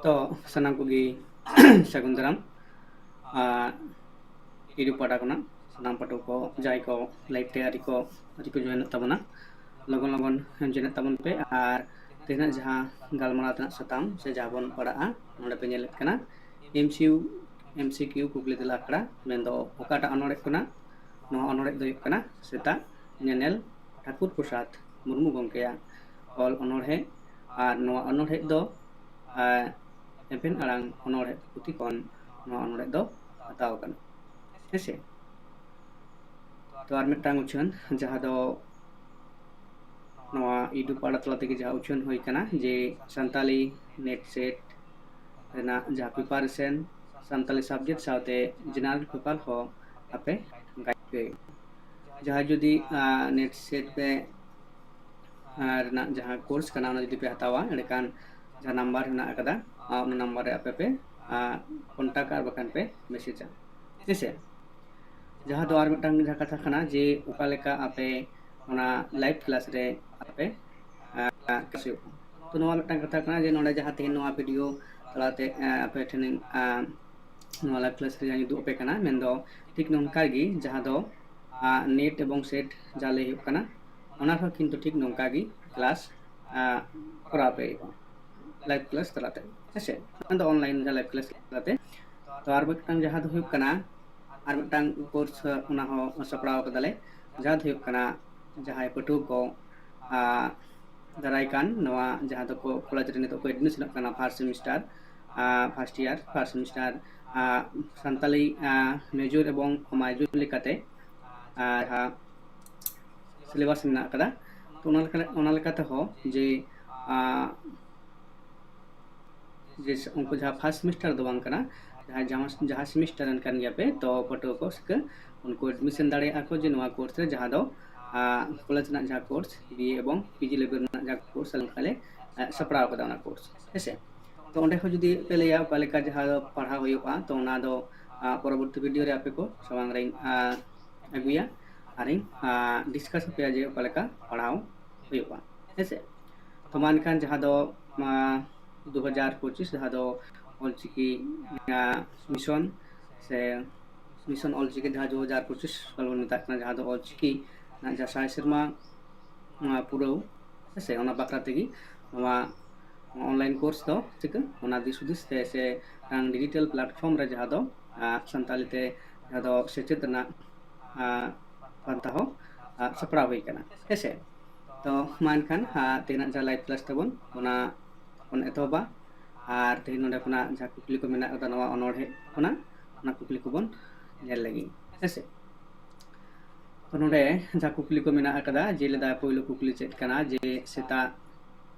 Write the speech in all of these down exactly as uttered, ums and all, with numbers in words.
ᱛᱚ ᱥᱟᱱᱟᱢ ᱠᱚᱜᱮ ᱥᱟᱹᱜᱩᱱ ᱫᱟᱨᱟᱢ᱾ ᱟᱨ ᱤᱰᱩ ᱯᱟᱦᱴᱟ ᱠᱷᱚᱱᱟᱜ ᱥᱟᱱᱟᱢ ᱯᱟᱹᱴᱷᱩᱣᱟᱹ ᱠᱚ ᱡᱟᱦᱟᱸᱭ ᱠᱚ live ᱛᱮ ᱟᱹᱣᱨᱤ ᱠᱚ ᱟᱹᱣᱨᱤ ᱠᱚ join ᱚᱜ ᱛᱟᱵᱚᱱᱟ, ᱞᱚᱜᱚᱱ ᱞᱚᱜᱚᱱ join ᱚᱜ ᱛᱟᱵᱚᱱ ᱯᱮ᱾ ᱟᱨ ᱛᱮᱦᱮᱧᱟᱜ ᱡᱟᱦᱟᱸ ᱜᱟᱞᱢᱟᱨᱟᱣ ᱛᱮᱱᱟᱜ ᱥᱟᱛᱟᱢ ᱥᱮ ᱡᱟᱦᱟᱸ ᱵᱚᱱ ᱯᱟᱲᱟᱜᱼᱟ, ᱱᱚᱰᱮ ᱯᱮ ᱧᱮᱞᱮᱫ ᱠᱟᱱᱟ M C Q, M C Q ᱠᱩᱠᱞᱤ ᱛᱮᱞᱟ ᱟᱠᱷᱲᱟ, ᱢᱮᱱᱫᱚ ᱚᱠᱟᱴᱟᱜ ᱚᱱᱚᱬᱦᱮ ᱠᱷᱚᱱᱟᱜ? ᱱᱚᱣᱟ ᱚᱱᱚᱬᱦᱮ ᱫᱚ ᱦᱩᱭᱩᱜ ᱠᱟᱱᱟ ᱥᱮᱛᱟᱜ ᱧᱮᱱᱮᱞ, ᱴᱷᱟᱹᱠᱩᱨ ᱯᱨᱚᱥᱟᱫᱽ ᱢᱩᱨᱢᱩ ᱜᱚᱢᱠᱮᱭᱟᱜ ᱚᱞ ᱚᱱᱚᱬᱦᱮ᱾ ᱟᱨ ᱱᱚᱣᱟ ᱚᱱᱚᱬᱦᱮ ᱫᱚ, ᱟᱨ, ᱮᱵᱷᱮᱱ ᱟᱲᱟᱝ ᱚᱱᱚᱬᱦᱮ ᱯᱩᱛᱷᱤ ᱠᱷᱚᱱ ᱱᱚᱣᱟ ᱚᱱᱚᱬᱦᱮ ᱫᱚ ᱦᱟᱛᱟᱣ ᱟᱠᱟᱱᱟ᱾ ᱦᱮᱸᱥᱮ? ᱛᱚ ᱟᱨ ᱢᱤᱫᱴᱟᱝ ᱩᱪᱷᱟᱹᱱ, ᱡᱟᱦᱟᱸ ᱫᱚ ᱱᱚᱣᱟ ᱤᱰᱩ ᱯᱟᱦᱴᱟ ᱛᱟᱞᱟ ᱛᱮᱜᱮ ᱡᱟᱦᱟᱸ ᱩᱪᱷᱟᱹᱱ ᱦᱩᱭ ᱠᱟᱱᱟ, ᱡᱮ ᱥᱟᱱᱛᱟᱞᱤ NET SET ᱨᱮᱱᱟᱜ ᱡᱟᱦᱟᱸ preparation, ᱥᱟᱱᱛᱟᱞᱤ subject ᱥᱟᱶᱛᱮ general paper ᱦᱚᱸ ᱟᱯᱮ guide ᱯᱮ᱾ ᱡᱟᱦᱟᱸᱭ ᱡᱩᱫᱤ, ᱟᱨ, NET SET ᱯᱮ, ᱟᱨ, ᱨᱮᱱᱟᱜ ᱡᱟᱦᱟᱸ course ᱠᱟᱱᱟ, ᱚᱱᱟ ᱡᱩᱫᱤ ᱯᱮ ᱦᱟᱛᱟᱣᱟ, ᱮᱸᱰᱮᱠᱷᱟᱱ ᱡᱟᱦᱟᱸ number ᱦᱮᱱᱟᱜ ᱟᱠᱟᱫᱟ, ᱟᱨ, ᱚᱱᱟ number ᱨᱮ ᱟᱯᱮ ᱯᱮ, ᱟᱨ, contact ᱟᱨ ᱵᱟᱠᱷᱟᱱ ᱯᱮ message ᱟ᱾ ᱦᱮᱸᱥᱮ? ᱡᱟᱦᱟᱸ ᱫᱚ ᱟᱨ ᱢᱤᱫᱴᱟᱝ ᱡᱟᱦᱟᱸ ᱠᱟᱛᱷᱟ ᱠᱟᱱᱟ, ᱡᱮ ᱚᱠᱟ ᱞᱮᱠᱟ ᱟᱯᱮ ᱚᱱᱟ live class ᱨᱮ ᱟᱯᱮ, ᱟᱨ, class ᱦᱩᱭᱩᱜᱼᱟ᱾ ᱛᱚ ᱱᱚᱣᱟ ᱢᱤᱫᱴᱟᱝ ᱠᱟᱛᱷᱟ ᱠᱟᱱᱟ, ᱡᱮ ᱱᱚᱰᱮ ᱡᱟᱦᱟᱸ ᱛᱮᱦᱮᱧ ᱱᱚᱣᱟ video ᱛᱟᱞᱟᱛᱮ, ᱟᱨ, ᱟᱯᱮ ᱴᱷᱮᱱᱤᱧ, ᱟᱨ, ᱱᱚᱣᱟ live class ᱨᱮ ᱡᱟᱦᱟᱸᱧ ᱩᱫᱩᱜ ᱟᱯᱮ ᱠᱟᱱᱟ, ᱢᱮᱱᱫᱚ ᱴᱷᱤᱠ ᱱᱚᱝᱠᱟ ᱜᱮ ᱡᱟᱦᱟᱸ ᱫᱚ, ᱟᱨ, NET ᱮᱵᱚᱝ SET ᱡᱟᱦᱟᱸ ᱞᱟᱹᱭ ᱦᱩᱭᱩᱜ ᱠᱟᱱᱟ, ᱚᱱᱟ ᱦᱚᱸ ᱠᱤᱱᱛᱩ ᱴᱷᱤᱠ ᱱᱚᱝᱠᱟ ᱜᱮ class, ᱟᱨ, ᱠᱚᱨᱟᱣ ᱯᱮ ᱦᱩᱭᱩᱜᱼᱟ live class ᱛᱟᱞᱟᱛᱮ᱾ ᱦᱮᱸᱥᱮ? ᱚᱱᱟ ᱫᱚ online ᱨᱮ live class ᱛᱟᱞᱟᱛᱮ᱾ ᱛᱚ ᱟᱨ ᱢᱤᱫᱴᱟᱝ ᱡᱟᱦᱟᱸ ᱫᱚ ᱦᱩᱭᱩᱜ ᱠᱟᱱᱟ, ᱟᱨ ᱢᱤᱫᱴᱟᱝ course, ᱚᱱᱟ ᱦᱚᱸ ᱥᱟᱯᱲᱟᱣ ᱠᱟᱫᱟᱞᱮ, ᱡᱟᱦᱟᱸ ᱫᱚ ᱦᱩᱭᱩᱜ ᱠᱟᱱᱟ ᱡᱟᱦᱟᱸᱭ ᱯᱟᱹᱴᱷᱩᱣᱟᱹ ᱠᱚ, ᱟᱨ, ᱫᱟᱨᱟᱭ ᱠᱟᱱ ᱱᱚᱣᱟ ᱡᱟᱦᱟᱸ ᱫᱚᱠᱚ college ᱨᱮ ᱱᱤᱛᱚᱜ ᱠᱚ admission ᱚᱜ ᱠᱟᱱᱟ first semester, ᱟᱨ, first year first semester, ᱟᱨ, ᱥᱟᱱᱛᱟᱞᱤ, ᱟᱨ, major ᱮᱵᱚᱝ minor ᱞᱮᱠᱟᱛᱮ, ᱟᱨ, ᱡᱟᱦᱟᱸ syllabus ᱢᱮᱱᱟᱜ ᱟᱠᱟᱫᱟ, ᱛᱚ ᱚᱱᱟ ᱞᱮᱠᱟ, ᱚᱱᱟ ᱞᱮᱠᱟ ᱛᱮᱦᱚᱸ ᱡᱮ, ᱟᱨ, ᱡᱮ ᱩᱱᱠᱩ ᱡᱟᱦᱟᱸ first semester ᱫᱚ ᱵᱟᱝ ᱠᱟᱱᱟ, ᱡᱟᱦᱟᱸ, ᱡᱟᱦᱟᱸ, ᱡᱟᱦᱟᱸ semester ᱨᱮᱱ ᱠᱟᱱ ᱜᱮᱭᱟ ᱯᱮ, ᱛᱚ ᱯᱟᱹᱴᱷᱩᱣᱟᱹ ᱠᱚ ᱥᱤᱠᱟᱹ ᱩᱱᱠᱩ admission ᱫᱟᱲᱮᱭᱟᱜᱼᱟ ᱠᱚ ᱡᱮ ᱱᱚᱣᱟ course ᱨᱮ, ᱡᱟᱦᱟᱸ ᱫᱚ, ᱟᱨ, college ᱨᱮᱱᱟᱜ ᱡᱟᱦᱟᱸ course, B A ᱮᱵᱚᱝ P G level ᱨᱮᱱᱟᱜ ᱡᱟᱦᱟᱸ course ᱟᱞᱮ ᱞᱮ, ᱟᱨ, ᱥᱟᱯᱲᱟᱣ ᱠᱟᱫᱟ ᱚᱱᱟ course, ᱦᱮᱸᱥᱮ? ᱛᱚ ᱚᱸᱰᱮ ᱦᱚᱸ ᱡᱩᱫᱤ ᱯᱮ ᱞᱟᱹᱭᱟ ᱚᱠᱟ ᱞᱮᱠᱟ ᱡᱟᱦᱟᱸ ᱫᱚ ᱯᱟᱲᱦᱟᱣ ᱦᱩᱭᱩᱜᱼᱟ, ᱛᱚ ᱚᱱᱟ ᱫᱚ, ᱟᱨ, ᱯᱚᱨᱚᱵᱚᱨᱛᱤ video ᱨᱮ ᱟᱯᱮ ᱠᱚ ᱥᱟᱢᱟᱝ ᱨᱮᱧ, ᱟᱨ, ᱟᱹᱜᱩᱭᱟ ᱟᱨᱤᱧ, ᱟᱨ, discuss ᱟᱯᱮᱭᱟ ᱡᱮ ᱚᱠᱟ ᱞᱮᱠᱟ ᱯᱟᱲᱦᱟᱣ ᱦᱩᱭᱩᱜᱼᱟ, ᱦᱮᱸᱥᱮ? ᱛᱚ ᱢᱟ ᱮᱱᱠᱷᱟᱱ ᱡᱟᱦᱟᱸ ᱫᱚ, ᱟᱨ, ᱫᱩ ᱦᱟᱡᱟᱨ ᱯᱚᱸᱪᱤᱥ, ᱡᱟᱦᱟᱸ ᱫᱚ ᱚᱞᱪᱤᱠᱤ ᱢᱤᱥᱚᱱ ᱥᱮ ᱢᱤᱥᱚᱱ ᱚᱞᱪᱤᱠᱤ ᱡᱟᱦᱟᱸ ᱫᱩ ᱦᱟᱡᱟᱨ ᱯᱚᱸᱪᱤᱥ ᱥᱟᱞ ᱵᱚᱱ ᱢᱮᱛᱟᱜ ᱠᱟᱱᱟ, ᱡᱟᱦᱟᱸ ᱫᱚ ᱚᱞᱪᱤᱠᱤ ᱨᱮᱱᱟᱜ ᱡᱟᱦᱟᱸ ᱥᱟᱭ ᱥᱮᱨᱢᱟ ᱱᱚᱣᱟ ᱯᱩᱨᱟᱹᱣ, ᱦᱮᱸ ᱥᱮ, ᱚᱱᱟ ᱵᱟᱠᱷᱨᱟ ᱛᱮᱜᱮ ᱱᱚᱣᱟ online course ᱫᱚ ᱪᱤᱠᱟᱹ, ᱚᱱᱟ ᱫᱤᱥ ᱦᱩᱫᱤᱥ ᱛᱮ ᱥᱮ ᱢᱤᱫᱴᱟᱝ digital platform ᱨᱮ ᱡᱟᱦᱟᱸ ᱫᱚ, ᱟᱸ, ᱥᱟᱱᱛᱟᱲᱤ ᱛᱮ ᱡᱟᱦᱟᱸ ᱫᱚ ᱥᱮᱪᱮᱫ ᱨᱮᱱᱟᱜ, ᱟᱸ, ᱯᱟᱱᱛᱷᱟ ᱦᱚᱸ, ᱟᱸ, ᱥᱟᱯᱲᱟᱣ ᱦᱩᱭ ᱠᱟᱱᱟ, ᱦᱮᱸ ᱥᱮ᱾ ᱛᱚ ᱢᱟ ᱮᱱᱠᱷᱟᱱ, ᱟᱸ, ᱛᱮᱦᱮᱧᱟᱜ ᱡᱟᱦᱟᱸ live class ᱛᱟᱵᱚᱱ, ᱚᱱᱟ ᱵᱚᱱ ᱮᱛᱚᱦᱚᱵᱟ᱾ ᱟᱨ ᱛᱮᱦᱮᱧ ᱱᱚᱰᱮ ᱠᱷᱚᱱᱟᱜ ᱡᱟᱦᱟᱸ ᱠᱩᱠᱞᱤ ᱠᱚ ᱢᱮᱱᱟᱜ ᱟᱠᱟᱫᱟ ᱱᱚᱣᱟ ᱚᱱᱚᱬᱦᱮ ᱠᱷᱚᱱᱟᱜ, ᱚᱱᱟ ᱠᱩᱠᱞᱤ ᱠᱚᱵᱚᱱ ᱧᱮᱞ ᱞᱮᱜᱮ, ᱦᱮᱸ ᱥᱮ᱾ ᱛᱚ ᱱᱚᱰᱮ ᱡᱟᱦᱟᱸ ᱠᱩᱠᱞᱤ ᱠᱚ ᱢᱮᱱᱟᱜ ᱟᱠᱟᱫᱟ, ᱡᱮ ᱞᱮᱫᱟ ᱯᱳᱭᱞᱳ ᱠᱩᱠᱞᱤ ᱪᱮᱫ ᱠᱟᱱᱟ, ᱡᱮ ᱥᱮᱛᱟᱜ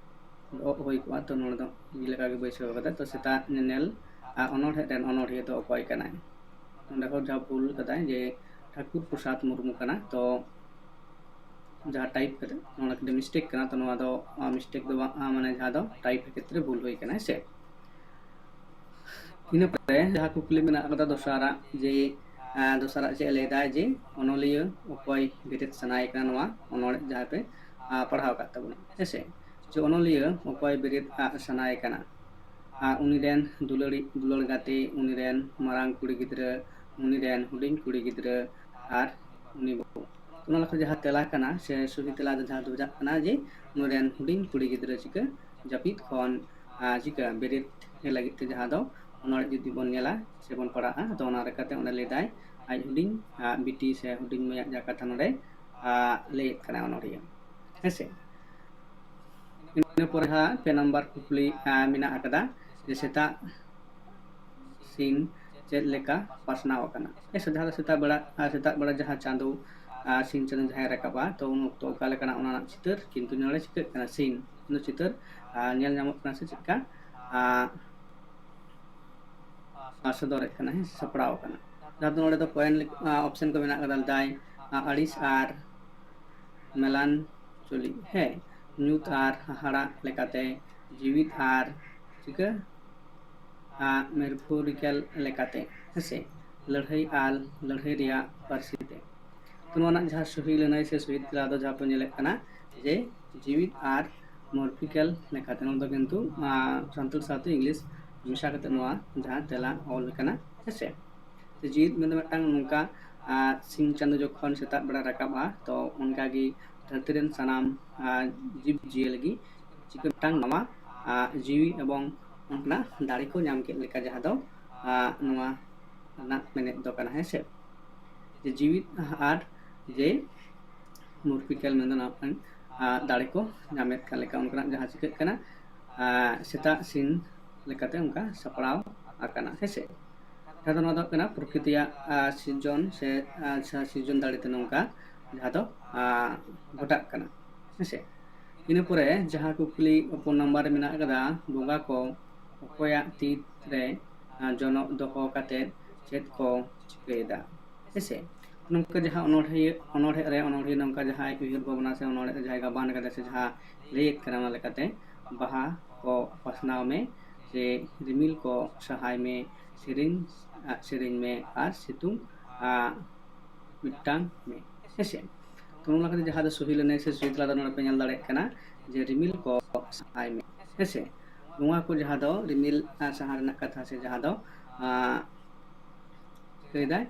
ᱚᱜ ᱦᱩᱭ ᱠᱚᱜᱼᱟ, ᱛᱚ ᱱᱚᱰᱮ ᱫᱚ ᱤᱭᱟᱹ ᱞᱮᱠᱟ ᱜᱮ ᱵᱟᱹᱭᱥᱟᱹᱣ ᱟᱠᱟᱫᱟ᱾ ᱛᱚ ᱥᱮᱛᱟᱜ ᱧᱮᱧᱮᱞ, ᱟᱨ ᱚᱱᱚᱬᱦᱮ ᱨᱮᱱ ᱚᱱᱚᱬᱦᱤᱭᱟᱹ ᱫᱚ ᱚᱠᱚᱭ ᱠᱟᱱᱟᱭ? ᱱᱚᱰᱮ ᱦᱚᱸ ᱡᱟᱦᱟᱸ ᱵᱷᱩᱞ ᱠᱟᱫᱟᱭ ᱡᱮ ᱴᱷᱟᱠᱩᱨ ᱯᱨᱚᱥᱟᱫᱽ ᱢᱩᱨᱢᱩ ᱠᱟᱱᱟ, ᱛᱚ ᱡᱟᱦᱟᱸ type ᱠᱟᱛᱮ ᱱᱚᱰᱮ ᱠᱟᱹᱴᱤᱡ mistake ᱠᱟᱱᱟ, ᱛᱚ ᱱᱚᱣᱟ ᱫᱚ, ᱟᱸ, mistake ᱫᱚ ᱵᱟᱝ, ᱟᱸ, ᱢᱟᱱᱮ ᱡᱟᱦᱟᱸ ᱫᱚ type ᱠᱷᱮᱛᱨᱮ ᱵᱷᱩᱞ ᱦᱩᱭ ᱠᱟᱱᱟ, ᱦᱮᱸ ᱥᱮ᱾ ᱤᱱᱟᱹ ᱯᱚᱨᱮ ᱡᱟᱦᱟᱸ ᱠᱩᱠᱞᱤ ᱢᱮᱱᱟᱜ ᱟᱠᱟᱫᱟ ᱫᱚᱥᱟᱨᱟᱜ, ᱡᱮ, ᱟᱸ, ᱫᱚᱥᱟᱨᱟᱜ ᱪᱮᱫ ᱮ ᱞᱟᱹᱭᱫᱟ, ᱡᱮ ᱚᱱᱚᱞᱤᱭᱟᱹ ᱚᱠᱚᱭ ᱵᱮᱨᱮᱫ ᱥᱟᱱᱟᱭᱮ ᱠᱟᱱᱟ ᱱᱚᱣᱟ ᱚᱱᱚᱬᱦᱮ ᱡᱟᱦᱟᱸ ᱯᱮ, ᱟᱸ, ᱯᱟᱲᱦᱟᱣ ᱟᱠᱟᱫ ᱛᱟᱵᱚᱱᱟ, ᱦᱮᱸ ᱥᱮ? ᱡᱮ ᱚᱱᱚᱞᱤᱭᱟᱹ ᱚᱠᱚᱭ ᱵᱮᱨᱮᱫ, ᱟᱸ, ᱥᱟᱱᱟᱭᱮ ᱠᱟᱱᱟ, ᱟᱸ, ᱩᱱᱤ ᱨᱮᱱ ᱫᱩᱞᱟᱹᱲᱤᱡ, ᱫᱩᱞᱟᱹᱲ ᱜᱟᱛᱮ, ᱩᱱᱤ ᱨᱮᱱ ᱢᱟᱨᱟᱝ ᱠᱩᱲᱤ ᱜᱤᱫᱽᱨᱟᱹ, ᱩᱱᱤ ᱨᱮᱱ ᱦᱩᱰᱤᱧ ᱠᱩᱲᱤ ᱜᱤᱫᱽᱨᱟᱹ, ᱟᱨ ᱩᱱᱤ ᱵᱟᱹᱦᱩ᱾ ᱚᱱᱟ ᱞᱮᱠᱟ ᱡᱟᱦᱟᱸ ᱛᱮᱞᱟ ᱠᱟᱱᱟ ᱥᱮ ᱥᱚᱦᱤ ᱛᱮᱞᱟ ᱫᱚ ᱡᱟᱦᱟᱸ ᱫᱚ ᱪᱟᱜ ᱠᱟᱱᱟ ᱡᱮ ᱩᱱᱤ ᱨᱮᱱ ᱦᱩᱰᱤᱧ ᱠᱩᱲᱤ ᱜᱤᱫᱽᱨᱟᱹ ᱪᱤᱠᱟᱹ ᱡᱟᱹᱯᱤᱫ ᱠᱷᱚᱱ, ᱟᱸ, ᱪᱤᱠᱟᱹ ᱵᱮᱨᱮᱫ ᱞᱟᱹᱜᱤᱫ ᱛᱮ ᱡᱟᱦᱟᱸ ᱫᱚ ᱚᱱᱚᱬᱦᱮ ᱡᱩᱫᱤ ᱵᱚᱱ ᱧᱮᱞᱟ ᱥᱮ ᱵᱚᱱ ᱯᱟᱲᱦᱟᱜᱼᱟ, ᱛᱚ ᱚᱱᱟ ᱞᱮᱠᱟᱛᱮ ᱚᱸᱰᱮ ᱞᱟᱹᱭ ᱫᱟᱭ ᱟᱡ ᱦᱩᱰᱤᱧ, ᱟᱸ, ᱵᱤᱴᱤ ᱥᱮ ᱦᱩᱰᱤᱧ ᱢᱟᱹᱭᱟᱜ ᱡᱟᱦᱟᱸ ᱠᱟᱛᱷᱟ ᱱᱚᱰᱮ, ᱟᱸ, ᱞᱟᱹᱭᱮᱫ ᱠᱟᱱᱟ ᱚᱱᱚᱬᱦᱤᱭᱟᱹ, ᱦᱮᱸ ᱥᱮ᱾ ᱤᱱᱟᱹ ᱯᱚᱨᱮ ᱦᱟᱸᱜ ᱯᱮ ᱱᱟᱢᱵᱟᱨ ᱠᱩᱠᱞᱤ, ᱟᱸ, ᱢᱮᱱᱟᱜ ᱟᱠᱟᱫᱟ ᱡᱮ ᱥᱮᱛᱟᱜ ᱥᱤᱱ ᱪᱮᱫ ᱞᱮᱠᱟ ᱯᱟᱥᱱᱟᱣ ᱟᱠᱟᱱᱟ? ᱦᱮᱸ ᱥᱮ, ᱡᱟᱦᱟᱸ ᱫᱚ ᱥᱮᱛᱟᱜ ᱵᱮᱲᱟ, ᱟᱸ, ᱥᱮᱛᱟᱜ ᱵᱮᱲᱟ ᱡᱟᱦᱟᱸ ᱪᱟᱸᱫᱳ, ᱟᱸ, ᱥᱤᱧ ᱪᱟᱸᱫᱳ ᱡᱟᱦᱟᱸᱭ ᱨᱟᱠᱟᱵᱼᱟ, ᱛᱚ ᱩᱱ ᱚᱠᱛᱚ ᱚᱠᱟ ᱞᱮᱠᱟᱱᱟᱜ ᱚᱱᱟ ᱨᱮᱱᱟᱜ ᱪᱤᱛᱟᱹᱨ, ᱠᱤᱱᱛᱩ ᱱᱚᱰᱮ ᱪᱤᱠᱟᱹᱜ ᱠᱟᱱᱟ, ᱥᱤᱱ, ᱩᱱᱤ ᱪᱤᱛᱟᱹᱨ, ᱟᱸ, ᱧᱮᱞ ᱧᱟᱢᱚᱜ ᱠᱟᱱᱟ ᱥᱮ ᱪᱮᱫᱠᱟ, ᱟᱸ, ᱟᱸ, ᱥᱚᱫᱚᱨᱮᱫ ᱠᱟᱱᱟ, ᱦᱮᱸ, ᱥᱟᱯᱲᱟᱣ ᱟᱠᱟᱱᱟ᱾ ᱡᱟᱦᱟᱸ ᱫᱚ ᱱᱚᱰᱮ ᱫᱚ point ᱞᱮᱠ-, ᱟᱸ, option ᱠᱚ ᱢᱮᱱᱟᱜ ᱟᱠᱟᱫᱟ, ᱞᱮᱫᱟᱭ, ᱟᱸ, ᱟᱹᱲᱤᱥ ᱟᱨ ᱢᱮᱞᱟᱱᱪᱚᱞᱤ, ᱦᱮᱸ, ᱧᱩᱛ ᱟᱨ ᱦᱟᱦᱟᱲᱟᱜ ᱞᱮᱠᱟᱛᱮ, ᱡᱤᱣᱤᱫ ᱟᱨ ᱪᱤᱠᱟᱹ, ᱟᱸ, metaphorical ᱞᱮᱠᱟᱛᱮ, ᱦᱮᱸ ᱥᱮ, ᱞᱟᱹᱲᱦᱟᱹᱭ ᱟᱨ ᱞᱟᱹᱲᱦᱟᱹᱭ ᱨᱮᱭᱟᱜ ᱯᱟᱹᱨᱥᱤ ᱛᱮ᱾ ᱛᱚ ᱱᱚᱣᱟ ᱨᱮᱱᱟᱜ ᱡᱟᱦᱟᱸ ᱥᱚᱦᱤ ᱞᱟᱹᱱᱟᱹᱭ ᱥᱮ ᱥᱚᱦᱤ ᱛᱮᱞᱟ ᱫᱚ ᱡᱟᱦᱟᱸ ᱵᱚᱱ ᱧᱮᱞᱮᱫ ᱠᱟᱱᱟ ᱡᱮ ᱡᱤᱣᱤᱫ ᱟᱨ ᱢᱚᱨᱯᱷᱤᱠᱮᱞ ᱞᱮᱠᱟᱛᱮ ᱱᱚᱣᱟ ᱫᱚ ᱠᱤᱱᱛᱩ ᱥᱟᱱᱛᱟᱲ ᱥᱟᱶᱛᱮ ᱤᱝᱞᱤᱥ ᱢᱮᱥᱟ ᱠᱟᱛᱮ ᱱᱚᱣᱟ ᱡᱟᱦᱟᱸ ᱛᱮᱞᱟ ᱚᱞ ᱠᱟᱱᱟ, ᱦᱮᱸᱥᱮ᱾ ᱡᱤᱣᱤᱫ ᱢᱮᱱᱫᱚ ᱢᱤᱫᱴᱟᱝ ᱱᱚᱝᱠᱟ ᱥᱤᱧ ᱪᱟᱸᱫᱚ ᱡᱚᱠᱷᱚᱱ ᱥᱮᱛᱟᱜ ᱵᱮᱲᱟ ᱨᱟᱠᱟᱵᱼᱟ, ᱛᱚ ᱚᱱᱠᱟᱜᱮ ᱫᱷᱟᱹᱨᱛᱤ ᱨᱮᱱ ᱥᱟᱱᱟᱢ ᱡᱤᱵᱽ ᱡᱤᱭᱟᱹᱞᱤ ᱜᱮ ᱪᱤᱠᱟᱹ ᱢᱤᱫᱴᱟᱝ ᱱᱟᱣᱟ ᱡᱤᱣᱤ ᱮᱵᱚᱝ ᱚᱱᱠᱟᱱᱟᱜ ᱫᱟᱲᱮ ᱠᱚ ᱧᱟᱢ ᱠᱮᱫ ᱞᱮᱠᱟ, ᱡᱟᱦᱟᱸ ᱫᱚ ᱱᱚᱣᱟ ᱨᱮᱱᱟᱜ ᱢᱮᱱᱮᱫ ᱫᱚ ᱠᱟᱱᱟ, ᱦᱮᱸ ᱥᱮ᱾ ᱡᱮ ᱡᱤᱣᱤᱫ ᱟᱨ ᱡᱮ ᱢᱚᱨᱯᱷᱤᱠᱮᱞ ᱢᱮᱱᱫᱚ ᱱᱚᱣᱟ ᱢᱤᱫᱴᱟᱝ ᱫᱟᱲᱮ ᱠᱚ ᱧᱟᱢᱮᱫ ᱠᱟᱱ ᱞᱮᱠᱟ ᱚᱱᱠᱟᱱᱟᱜ ᱡᱟᱦᱟᱸ ᱪᱤᱠᱟᱹᱜ ᱠᱟᱱᱟ, ᱥᱮᱛᱟᱜ ᱥᱤᱧ ᱞᱮᱠᱟᱛᱮ ᱚᱱᱠᱟ ᱥᱟᱯᱲᱟᱣ ᱟᱠᱟᱱᱟ, ᱦᱮᱸ ᱥᱮ᱾ ᱡᱟᱦᱟᱸ ᱫᱚ ᱱᱚᱣᱟ ᱫᱚ ᱦᱩᱭᱩᱜ ᱠᱟᱱᱟ ᱯᱨᱚᱠᱨᱤᱛᱤᱭᱟᱜ ᱥᱤᱨᱡᱚᱱ ᱥᱮ ᱥᱤᱨᱡᱚᱱ ᱫᱟᱲᱮ ᱛᱮ ᱱᱚᱝᱠᱟ ᱡᱟᱦᱟᱸ ᱫᱚ ᱜᱷᱚᱴᱟᱜ ᱠᱟᱱᱟ, ᱦᱮᱸ ᱥᱮ᱾ ᱤᱱᱟᱹ ᱯᱚᱨᱮ ᱡᱟᱦᱟᱸ ᱠᱩᱠᱞᱤ ᱯᱩᱱ ᱱᱟᱢᱵᱟᱨ ᱨᱮ ᱢᱮᱱᱟᱜ ᱟᱠᱟᱫᱟ, ᱵᱚᱸᱜᱟ ᱠᱚ ᱚᱠᱚᱭᱟᱜ ᱛᱤ ᱨᱮ ᱡᱚᱱᱚᱜ ᱫᱚᱦᱚ ᱠᱟᱛᱮ ᱪᱮᱫ ᱠᱚ ᱪᱤᱠᱟᱹᱭᱮᱫᱟ, ᱦᱮᱸ ᱥᱮ᱾ ᱱᱚᱝᱠᱟ ᱡᱟᱦᱟᱸ ᱚᱱᱚᱬᱦᱮ, ᱚᱱᱚᱬᱦᱮ ᱨᱮ ᱚᱱᱚᱬᱦᱮ ᱱᱚᱝᱠᱟ ᱡᱟᱦᱟᱸᱭ ᱩᱭᱦᱟᱹᱨ ᱵᱷᱟᱵᱽᱱᱟ ᱥᱮ ᱚᱱᱚᱬᱦᱮ ᱡᱟᱦᱟᱸᱭ ᱜᱟᱵᱟᱱ ᱠᱟᱫᱟ ᱥᱮ ᱡᱟᱦᱟᱸ ᱞᱟᱹᱭᱮᱫ ᱠᱟᱱᱟ, ᱚᱱᱟ ᱞᱮᱠᱟᱛᱮ ᱵᱟᱦᱟ ᱠᱚ ᱯᱟᱥᱱᱟᱣ ᱢᱮ, ᱥᱮ ᱨᱤᱢᱤᱞ ᱠᱚ ᱥᱟᱦᱟᱭ ᱢᱮ, ᱥᱮᱨᱮᱧ ᱟᱜ ᱥᱮᱨᱮᱧ ᱢᱮ, ᱟᱨ ᱥᱤᱛᱩᱝ ᱟᱜ ᱢᱤᱫᱴᱟᱝ ᱢᱮ, ᱦᱮᱸ ᱥᱮ᱾ ᱛᱚ ᱚᱱᱟ ᱠᱷᱟᱹᱛᱤᱨ ᱡᱟᱦᱟᱸ ᱫᱚ ᱥᱚᱦᱤ ᱞᱟᱹᱱᱟᱹᱭ ᱥᱮ ᱥᱚᱦᱤ ᱛᱟᱞᱟ ᱫᱚ ᱱᱚᱰᱮ ᱯᱮ ᱧᱮᱞ ᱫᱟᱲᱮᱭᱟᱜ ᱠᱟᱱᱟ ᱡᱮ ᱨᱤᱢᱤᱞ ᱠᱚ ᱥᱟᱦᱟᱭ ᱢᱮ, ᱦᱮᱸ ᱥᱮ᱾ ᱱᱚᱣᱟ ᱠᱚ ᱡᱟᱦᱟᱸ ᱫᱚ ᱨᱤᱢᱤᱞ ᱥᱟᱦᱟ ᱨᱮᱱᱟᱜ ᱠᱟᱛᱷᱟ ᱥᱮ ᱡᱟᱦᱟᱸ ᱫᱚ ᱞᱟᱹᱭᱫᱟᱭ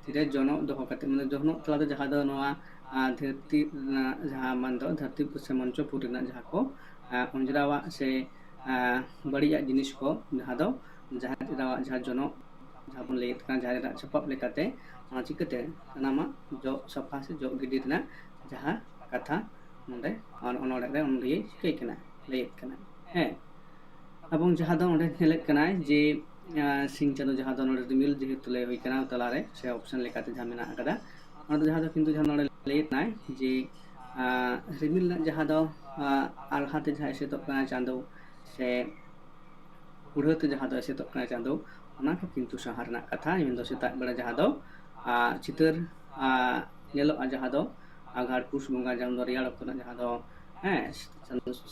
ᱛᱤᱨᱮ ᱡᱚᱱᱚᱜ ᱫᱚᱦᱚ ᱠᱟᱛᱮ, ᱢᱟᱱᱮ ᱡᱚᱱᱚᱜ ᱛᱟᱞᱟ ᱫᱚ ᱡᱟᱦᱟᱸ ᱫᱚ ᱱᱚᱣᱟ ᱫᱷᱟᱹᱨᱛᱤ ᱨᱮᱱᱟᱜ ᱡᱟᱦᱟᱸ ᱢᱟᱱ ᱫᱚ ᱫᱷᱟᱹᱨᱛᱤ ᱥᱮ ᱢᱚᱧᱪᱚᱯᱩᱨ ᱨᱮᱱᱟᱜ ᱡᱟᱦᱟᱸ ᱠᱚ ᱚᱸᱡᱽᱨᱟᱣᱟᱜ ᱥᱮ ᱵᱟᱹᱲᱤᱡᱟᱜ ᱡᱤᱱᱤᱥ ᱠᱚ, ᱡᱟᱦᱟᱸ ᱫᱚ ᱡᱟᱦᱮᱨ ᱮᱨᱟᱣᱟᱜ ᱡᱟᱦᱟᱸ ᱡᱚᱱᱚᱜ ᱡᱟᱦᱟᱸ ᱵᱚᱱ ᱞᱟᱹᱭᱮᱫ ᱠᱟᱱᱟ ᱡᱟᱦᱮᱨ ᱮᱨᱟᱜ ᱥᱟᱯᱟᱵ ᱞᱮᱠᱟᱛᱮ, ᱚᱱᱟ ᱪᱤᱠᱟᱹᱛᱮ ᱥᱟᱱᱟᱢᱟᱜ ᱡᱚᱜ ᱥᱟᱯᱷᱟ ᱥᱮ ᱡᱚᱜ ᱜᱤᱰᱤ ᱨᱮᱱᱟᱜ ᱡᱟᱦᱟᱸ ᱠᱟᱛᱷᱟ ᱱᱚᱰᱮ ᱚᱱᱚᱬᱦᱮ ᱨᱮ ᱚᱱᱚᱞᱤᱭᱟᱹ ᱪᱤᱠᱟᱹᱭ ᱠᱟᱱᱟ, ᱞᱟᱹᱭᱮᱫ ᱠᱟᱱᱟ, ᱦᱮᱸ᱾ ᱮᱵᱚᱝ ᱡᱟᱦᱟᱸ ᱫᱚ ᱚᱸᱰᱮ ᱧᱮᱞᱮᱫ ᱠᱟᱱᱟᱭ ᱡᱮ ᱥᱤᱧ ᱪᱟᱸᱫᱚ ᱡᱟᱦᱟᱸ ᱫᱚ ᱱᱚᱰᱮ ᱨᱤᱢᱤᱞ ᱡᱮᱦᱮᱛᱩ ᱞᱟᱹᱭ ᱦᱩᱭ ᱠᱟᱱᱟ ᱛᱟᱞᱟᱨᱮ ᱥᱮ ᱚᱯᱥᱮᱱ ᱞᱮᱠᱟᱛᱮ ᱡᱟᱦᱟᱸ ᱢᱮᱱᱟᱜ ᱟᱠᱟᱫᱟ, ᱚᱱᱟ ᱫᱚ ᱡᱟᱦᱟᱸ ᱫᱚ ᱠᱤᱱᱛᱩ ᱡᱟᱦᱟᱸ ᱱᱚᱰᱮ ᱞᱟᱹᱭᱮᱫ ᱠᱟᱱᱟᱭ ᱡᱮ ᱨᱤᱢᱤᱞ ᱨᱮᱱᱟᱜ ᱡᱟᱦᱟᱸ ᱫᱚ ᱟᱞᱦᱟᱛᱮ ᱡᱟᱦᱟᱸ ᱮᱥᱮᱫᱚᱜ ᱠᱟᱱᱟ ᱪᱟᱸᱫᱚ ᱥᱮ ᱠᱩᱲᱦᱟᱹᱛᱮ ᱡᱟᱦᱟᱸ ᱫᱚ ᱮᱥᱮᱫᱚᱜ ᱠᱟᱱᱟ ᱪᱟᱸᱫᱚ, ᱚᱱᱟ ᱠᱚ ᱠᱤᱱᱛᱩ ᱥᱟᱦᱟ ᱨᱮᱱᱟᱜ ᱠᱟᱛᱷᱟ᱾ ᱢᱮᱱᱫᱚ ᱥᱮᱛᱟᱜ ᱵᱮᱲᱟ ᱡᱟᱦᱟᱸ ᱫᱚ ᱪᱤᱛᱟᱹᱨ ᱧᱮᱞᱚᱜᱼᱟ, ᱡᱟᱦᱟᱸ ᱫᱚ ᱟᱜᱷᱟᱲ ᱯᱩᱥ ᱵᱚᱸᱜᱟ, ᱡᱟᱦᱟᱸ ᱫᱚ ᱨᱮᱭᱟᱲ ᱚᱠᱛᱚ ᱨᱮᱱᱟᱜ ᱡᱟᱦᱟᱸ ᱫᱚ, ᱦᱮᱸ,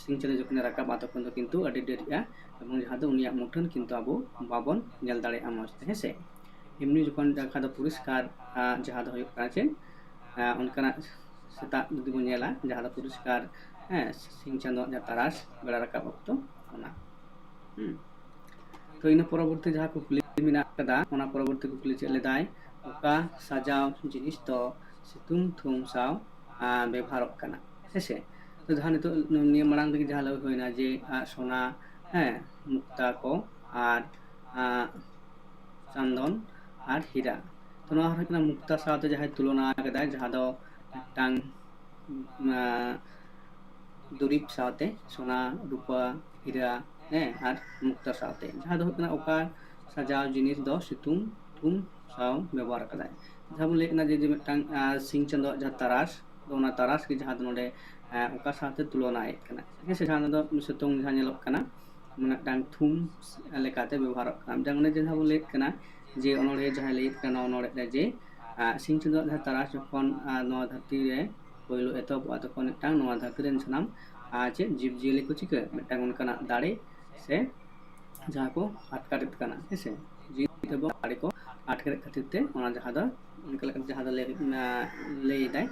ᱥᱤᱧ ᱪᱟᱸᱫᱚ ᱡᱚᱠᱷᱚᱱᱮ ᱨᱟᱠᱟᱵᱼᱟ ᱛᱚᱠᱷᱚᱱ ᱫᱚ ᱠᱤᱱᱛᱩ ᱟᱹᱰᱤ ᱰᱮᱨᱤᱜᱼᱟ, ᱮᱵᱚᱝ ᱡᱟᱦᱟᱸ ᱫᱚ ᱩᱱᱤᱭᱟᱜ ᱢᱩᱴᱷᱟᱹᱱ ᱠᱤᱱᱛᱩ ᱟᱵᱚ ᱵᱟᱵᱚᱱ ᱧᱮᱞ ᱫᱟᱲᱮᱭᱟᱜᱼᱟ ᱢᱚᱡᱽ ᱛᱮ, ᱦᱮᱸ ᱥᱮ᱾ ᱮᱢᱱᱤ ᱡᱚᱠᱷᱚᱱ ᱡᱟᱦᱟᱸ ᱫᱚ ᱯᱚᱨᱤᱥᱠᱟᱨ ᱡᱟᱦᱟᱸ ᱫᱚ ᱦᱩᱭᱩᱜ ᱠᱟᱱᱟ ᱪᱮᱫ, ᱚᱱᱠᱟᱱᱟᱜ ᱥᱮᱛᱟᱜ ᱡᱩᱫᱤ ᱵᱚᱱ ᱧᱮᱞᱟ ᱡᱟᱦᱟᱸ ᱫᱚ ᱯᱚᱨᱤᱥᱠᱟᱨ ᱦᱮᱸ, ᱥᱤᱧ ᱪᱟᱸᱫᱳᱣᱟᱜ ᱡᱟᱦᱟᱸ ᱛᱟᱨᱟᱥ ᱵᱮᱲᱟ ᱨᱟᱠᱟᱵ ᱚᱠᱛᱚ, ᱚᱱᱟ᱾ ᱦᱩᱸ᱾ ᱛᱚ ᱤᱱᱟᱹ ᱯᱚᱨᱚᱵᱚᱨᱛᱤ ᱡᱟᱦᱟᱸ ᱠᱩᱠᱞᱤ ᱢᱮᱱᱟᱜ ᱟᱠᱟᱫᱟ, ᱚᱱᱟ ᱯᱚᱨᱚᱵᱚᱨᱛᱤ ᱠᱩᱠᱞᱤ ᱪᱮᱫ ᱞᱮᱫᱟᱭ, ᱚᱠᱟ ᱥᱟᱡᱟᱣ ᱡᱤᱱᱤᱥ ᱫᱚ ᱥᱤᱛᱩᱝ ᱛᱷᱩᱢ ᱥᱟᱶ, ᱟᱸ, ᱵᱮᱵᱚᱦᱟᱨᱚᱜ ᱠᱟᱱᱟ? ᱦᱮᱸᱥᱮ? ᱛᱚ ᱡᱟᱦᱟᱸ ᱱᱤᱛᱚᱜ ᱱᱤᱭᱟᱹ ᱢᱟᱲᱟᱝ ᱨᱮᱜᱮ ᱡᱟᱦᱟᱸ ᱞᱟᱹᱭ ᱦᱩᱭᱱᱟ ᱡᱮ, ᱟᱸ, ᱥᱳᱱᱟ, ᱦᱮᱸ, ᱢᱩᱠᱛᱟ ᱠᱚ ᱟᱨ, ᱟᱸ, ᱪᱟᱱᱫᱚᱱ ᱟᱨ ᱦᱤᱨᱟ᱾ ᱛᱚ ᱱᱚᱣᱟ ᱦᱩᱭᱩᱜ ᱠᱟᱱᱟ ᱢᱩᱠᱛᱟ ᱥᱟᱶᱛᱮ ᱡᱟᱦᱟᱸᱭ ᱛᱩᱞᱚᱱᱟ ᱟᱠᱟᱫᱟᱭ, ᱡᱟᱦᱟᱸ ᱫᱚ ᱢᱤᱫᱴᱟᱝ, ᱟᱸ, ᱫᱩᱨᱤᱵᱽ ᱥᱟᱶᱛᱮ, ᱥᱳᱱᱟ, ᱨᱩᱯᱟᱹ, ᱦᱤᱨᱟ, ᱦᱮᱸ, ᱟᱨ ᱢᱩᱠᱛᱟ ᱥᱟᱶᱛᱮ, ᱡᱟᱦᱟᱸ ᱫᱚ ᱦᱩᱭᱩᱜ ᱠᱟᱱᱟ ᱚᱠᱟ ᱥᱟᱡᱟᱣ ᱡᱤᱱᱤᱥ ᱫᱚ ᱥᱤᱛᱩᱝ ᱛᱷᱩᱢ ᱥᱟᱶ ᱵᱮᱵᱚᱦᱟᱨ ᱟᱠᱟᱫᱟᱭ᱾ ᱡᱟᱦᱟᱸ ᱵᱚᱱ ᱞᱟᱹᱭᱮᱫ ᱠᱟᱱᱟ ᱡᱮ, ᱡᱮ ᱢᱤᱫᱴᱟᱝ, ᱟᱸ, ᱥᱤᱧ ᱪᱟᱸᱫᱳᱣᱟᱜ ᱡᱟᱦᱟᱸ ᱛᱟᱨᱟᱥ, ᱚᱱᱟ ᱛᱟᱨᱟᱥ ᱜᱮ ᱡᱟᱦᱟᱸ ᱫᱚ ᱱᱚᱰᱮ, ᱟᱸ, ᱚᱠᱟ ᱥᱟᱶᱛᱮ ᱛᱩᱞᱚᱱᱟᱭᱮᱫ ᱠᱟᱱᱟ, ᱦᱮᱸ ᱥᱮ? ᱡᱟᱦᱟᱸ ᱫᱚ ᱥᱤᱛᱩᱝ ᱡᱟᱦᱟᱸ ᱧᱮᱞᱚᱜ ᱠᱟᱱᱟ, ᱢᱤᱫᱴᱟᱝ ᱛᱷᱩᱢ ᱞᱮᱠᱟᱛᱮ ᱵᱮᱵᱚᱦᱟᱨᱚᱜ ᱠᱟᱱᱟ᱾ ᱡᱮᱢᱚᱱ ᱚᱱᱮ ᱡᱟᱦᱟᱸ ᱵᱚᱱ ᱞᱟᱹᱭᱮᱫ ᱠᱟᱱᱟ ᱡᱮ, ᱚᱱᱚᱲᱦᱮ ᱡᱟᱦᱟᱸᱭ ᱞᱟᱹᱭᱮᱫ ᱠᱟᱱᱟ ᱚᱱᱚᱲᱦᱮ ᱨᱮ ᱡᱮ, ᱟᱸ, ᱥᱤᱧ ᱪᱟᱸᱫᱳᱣᱟᱜ ᱡᱟᱦᱟᱸ ᱛᱟᱨᱟᱥ ᱡᱚᱠᱷᱚᱱ, ᱟᱸ, ᱱᱚᱣᱟ ᱫᱷᱟᱹᱨᱛᱤ ᱨᱮ ᱯᱳᱭᱞᱳ ᱮᱛᱚᱦᱚᱵᱚᱜᱼᱟ, ᱛᱚᱠᱷᱚᱱ ᱢᱤᱫᱴᱟᱝ ᱱᱚᱣᱟ ᱫᱷᱟᱹᱨᱛᱤ ᱨᱮᱱ ᱥᱟᱱᱟᱢ, ᱟᱸ, ᱪᱮᱫ ᱡᱤᱵᱽᱼᱡᱤᱭᱟᱹᱞᱤ ᱠᱚ ᱪᱤᱠᱟᱹ, ᱢᱤᱫᱴᱟᱝ ᱚᱱᱠᱟᱱᱟᱜ ᱫᱟᱲᱮ ᱥᱮ ᱡᱟᱦᱟᱸ ᱠᱚ ᱟᱴᱠᱟᱨᱮᱫ ᱠᱟᱱᱟ, ᱦᱮᱸ ᱥᱮ? ᱡᱤᱣᱤ ᱮᱵᱚᱝ ᱫᱟᱲᱮ ᱠᱚ ᱟᱴᱠᱟᱨᱮᱫ ᱠᱷᱟᱹᱛᱤᱨ ᱛᱮ ᱚᱱᱟ ᱡᱟᱦᱟᱸ ᱫᱚ ᱚᱱᱠᱟ ᱞᱮᱠᱟᱛᱮ ᱡᱟᱦᱟᱸ ᱫᱚ ᱞᱟᱹᱭ, ᱟᱸ, ᱞᱟᱹᱭ ᱮᱫᱟᱭ᱾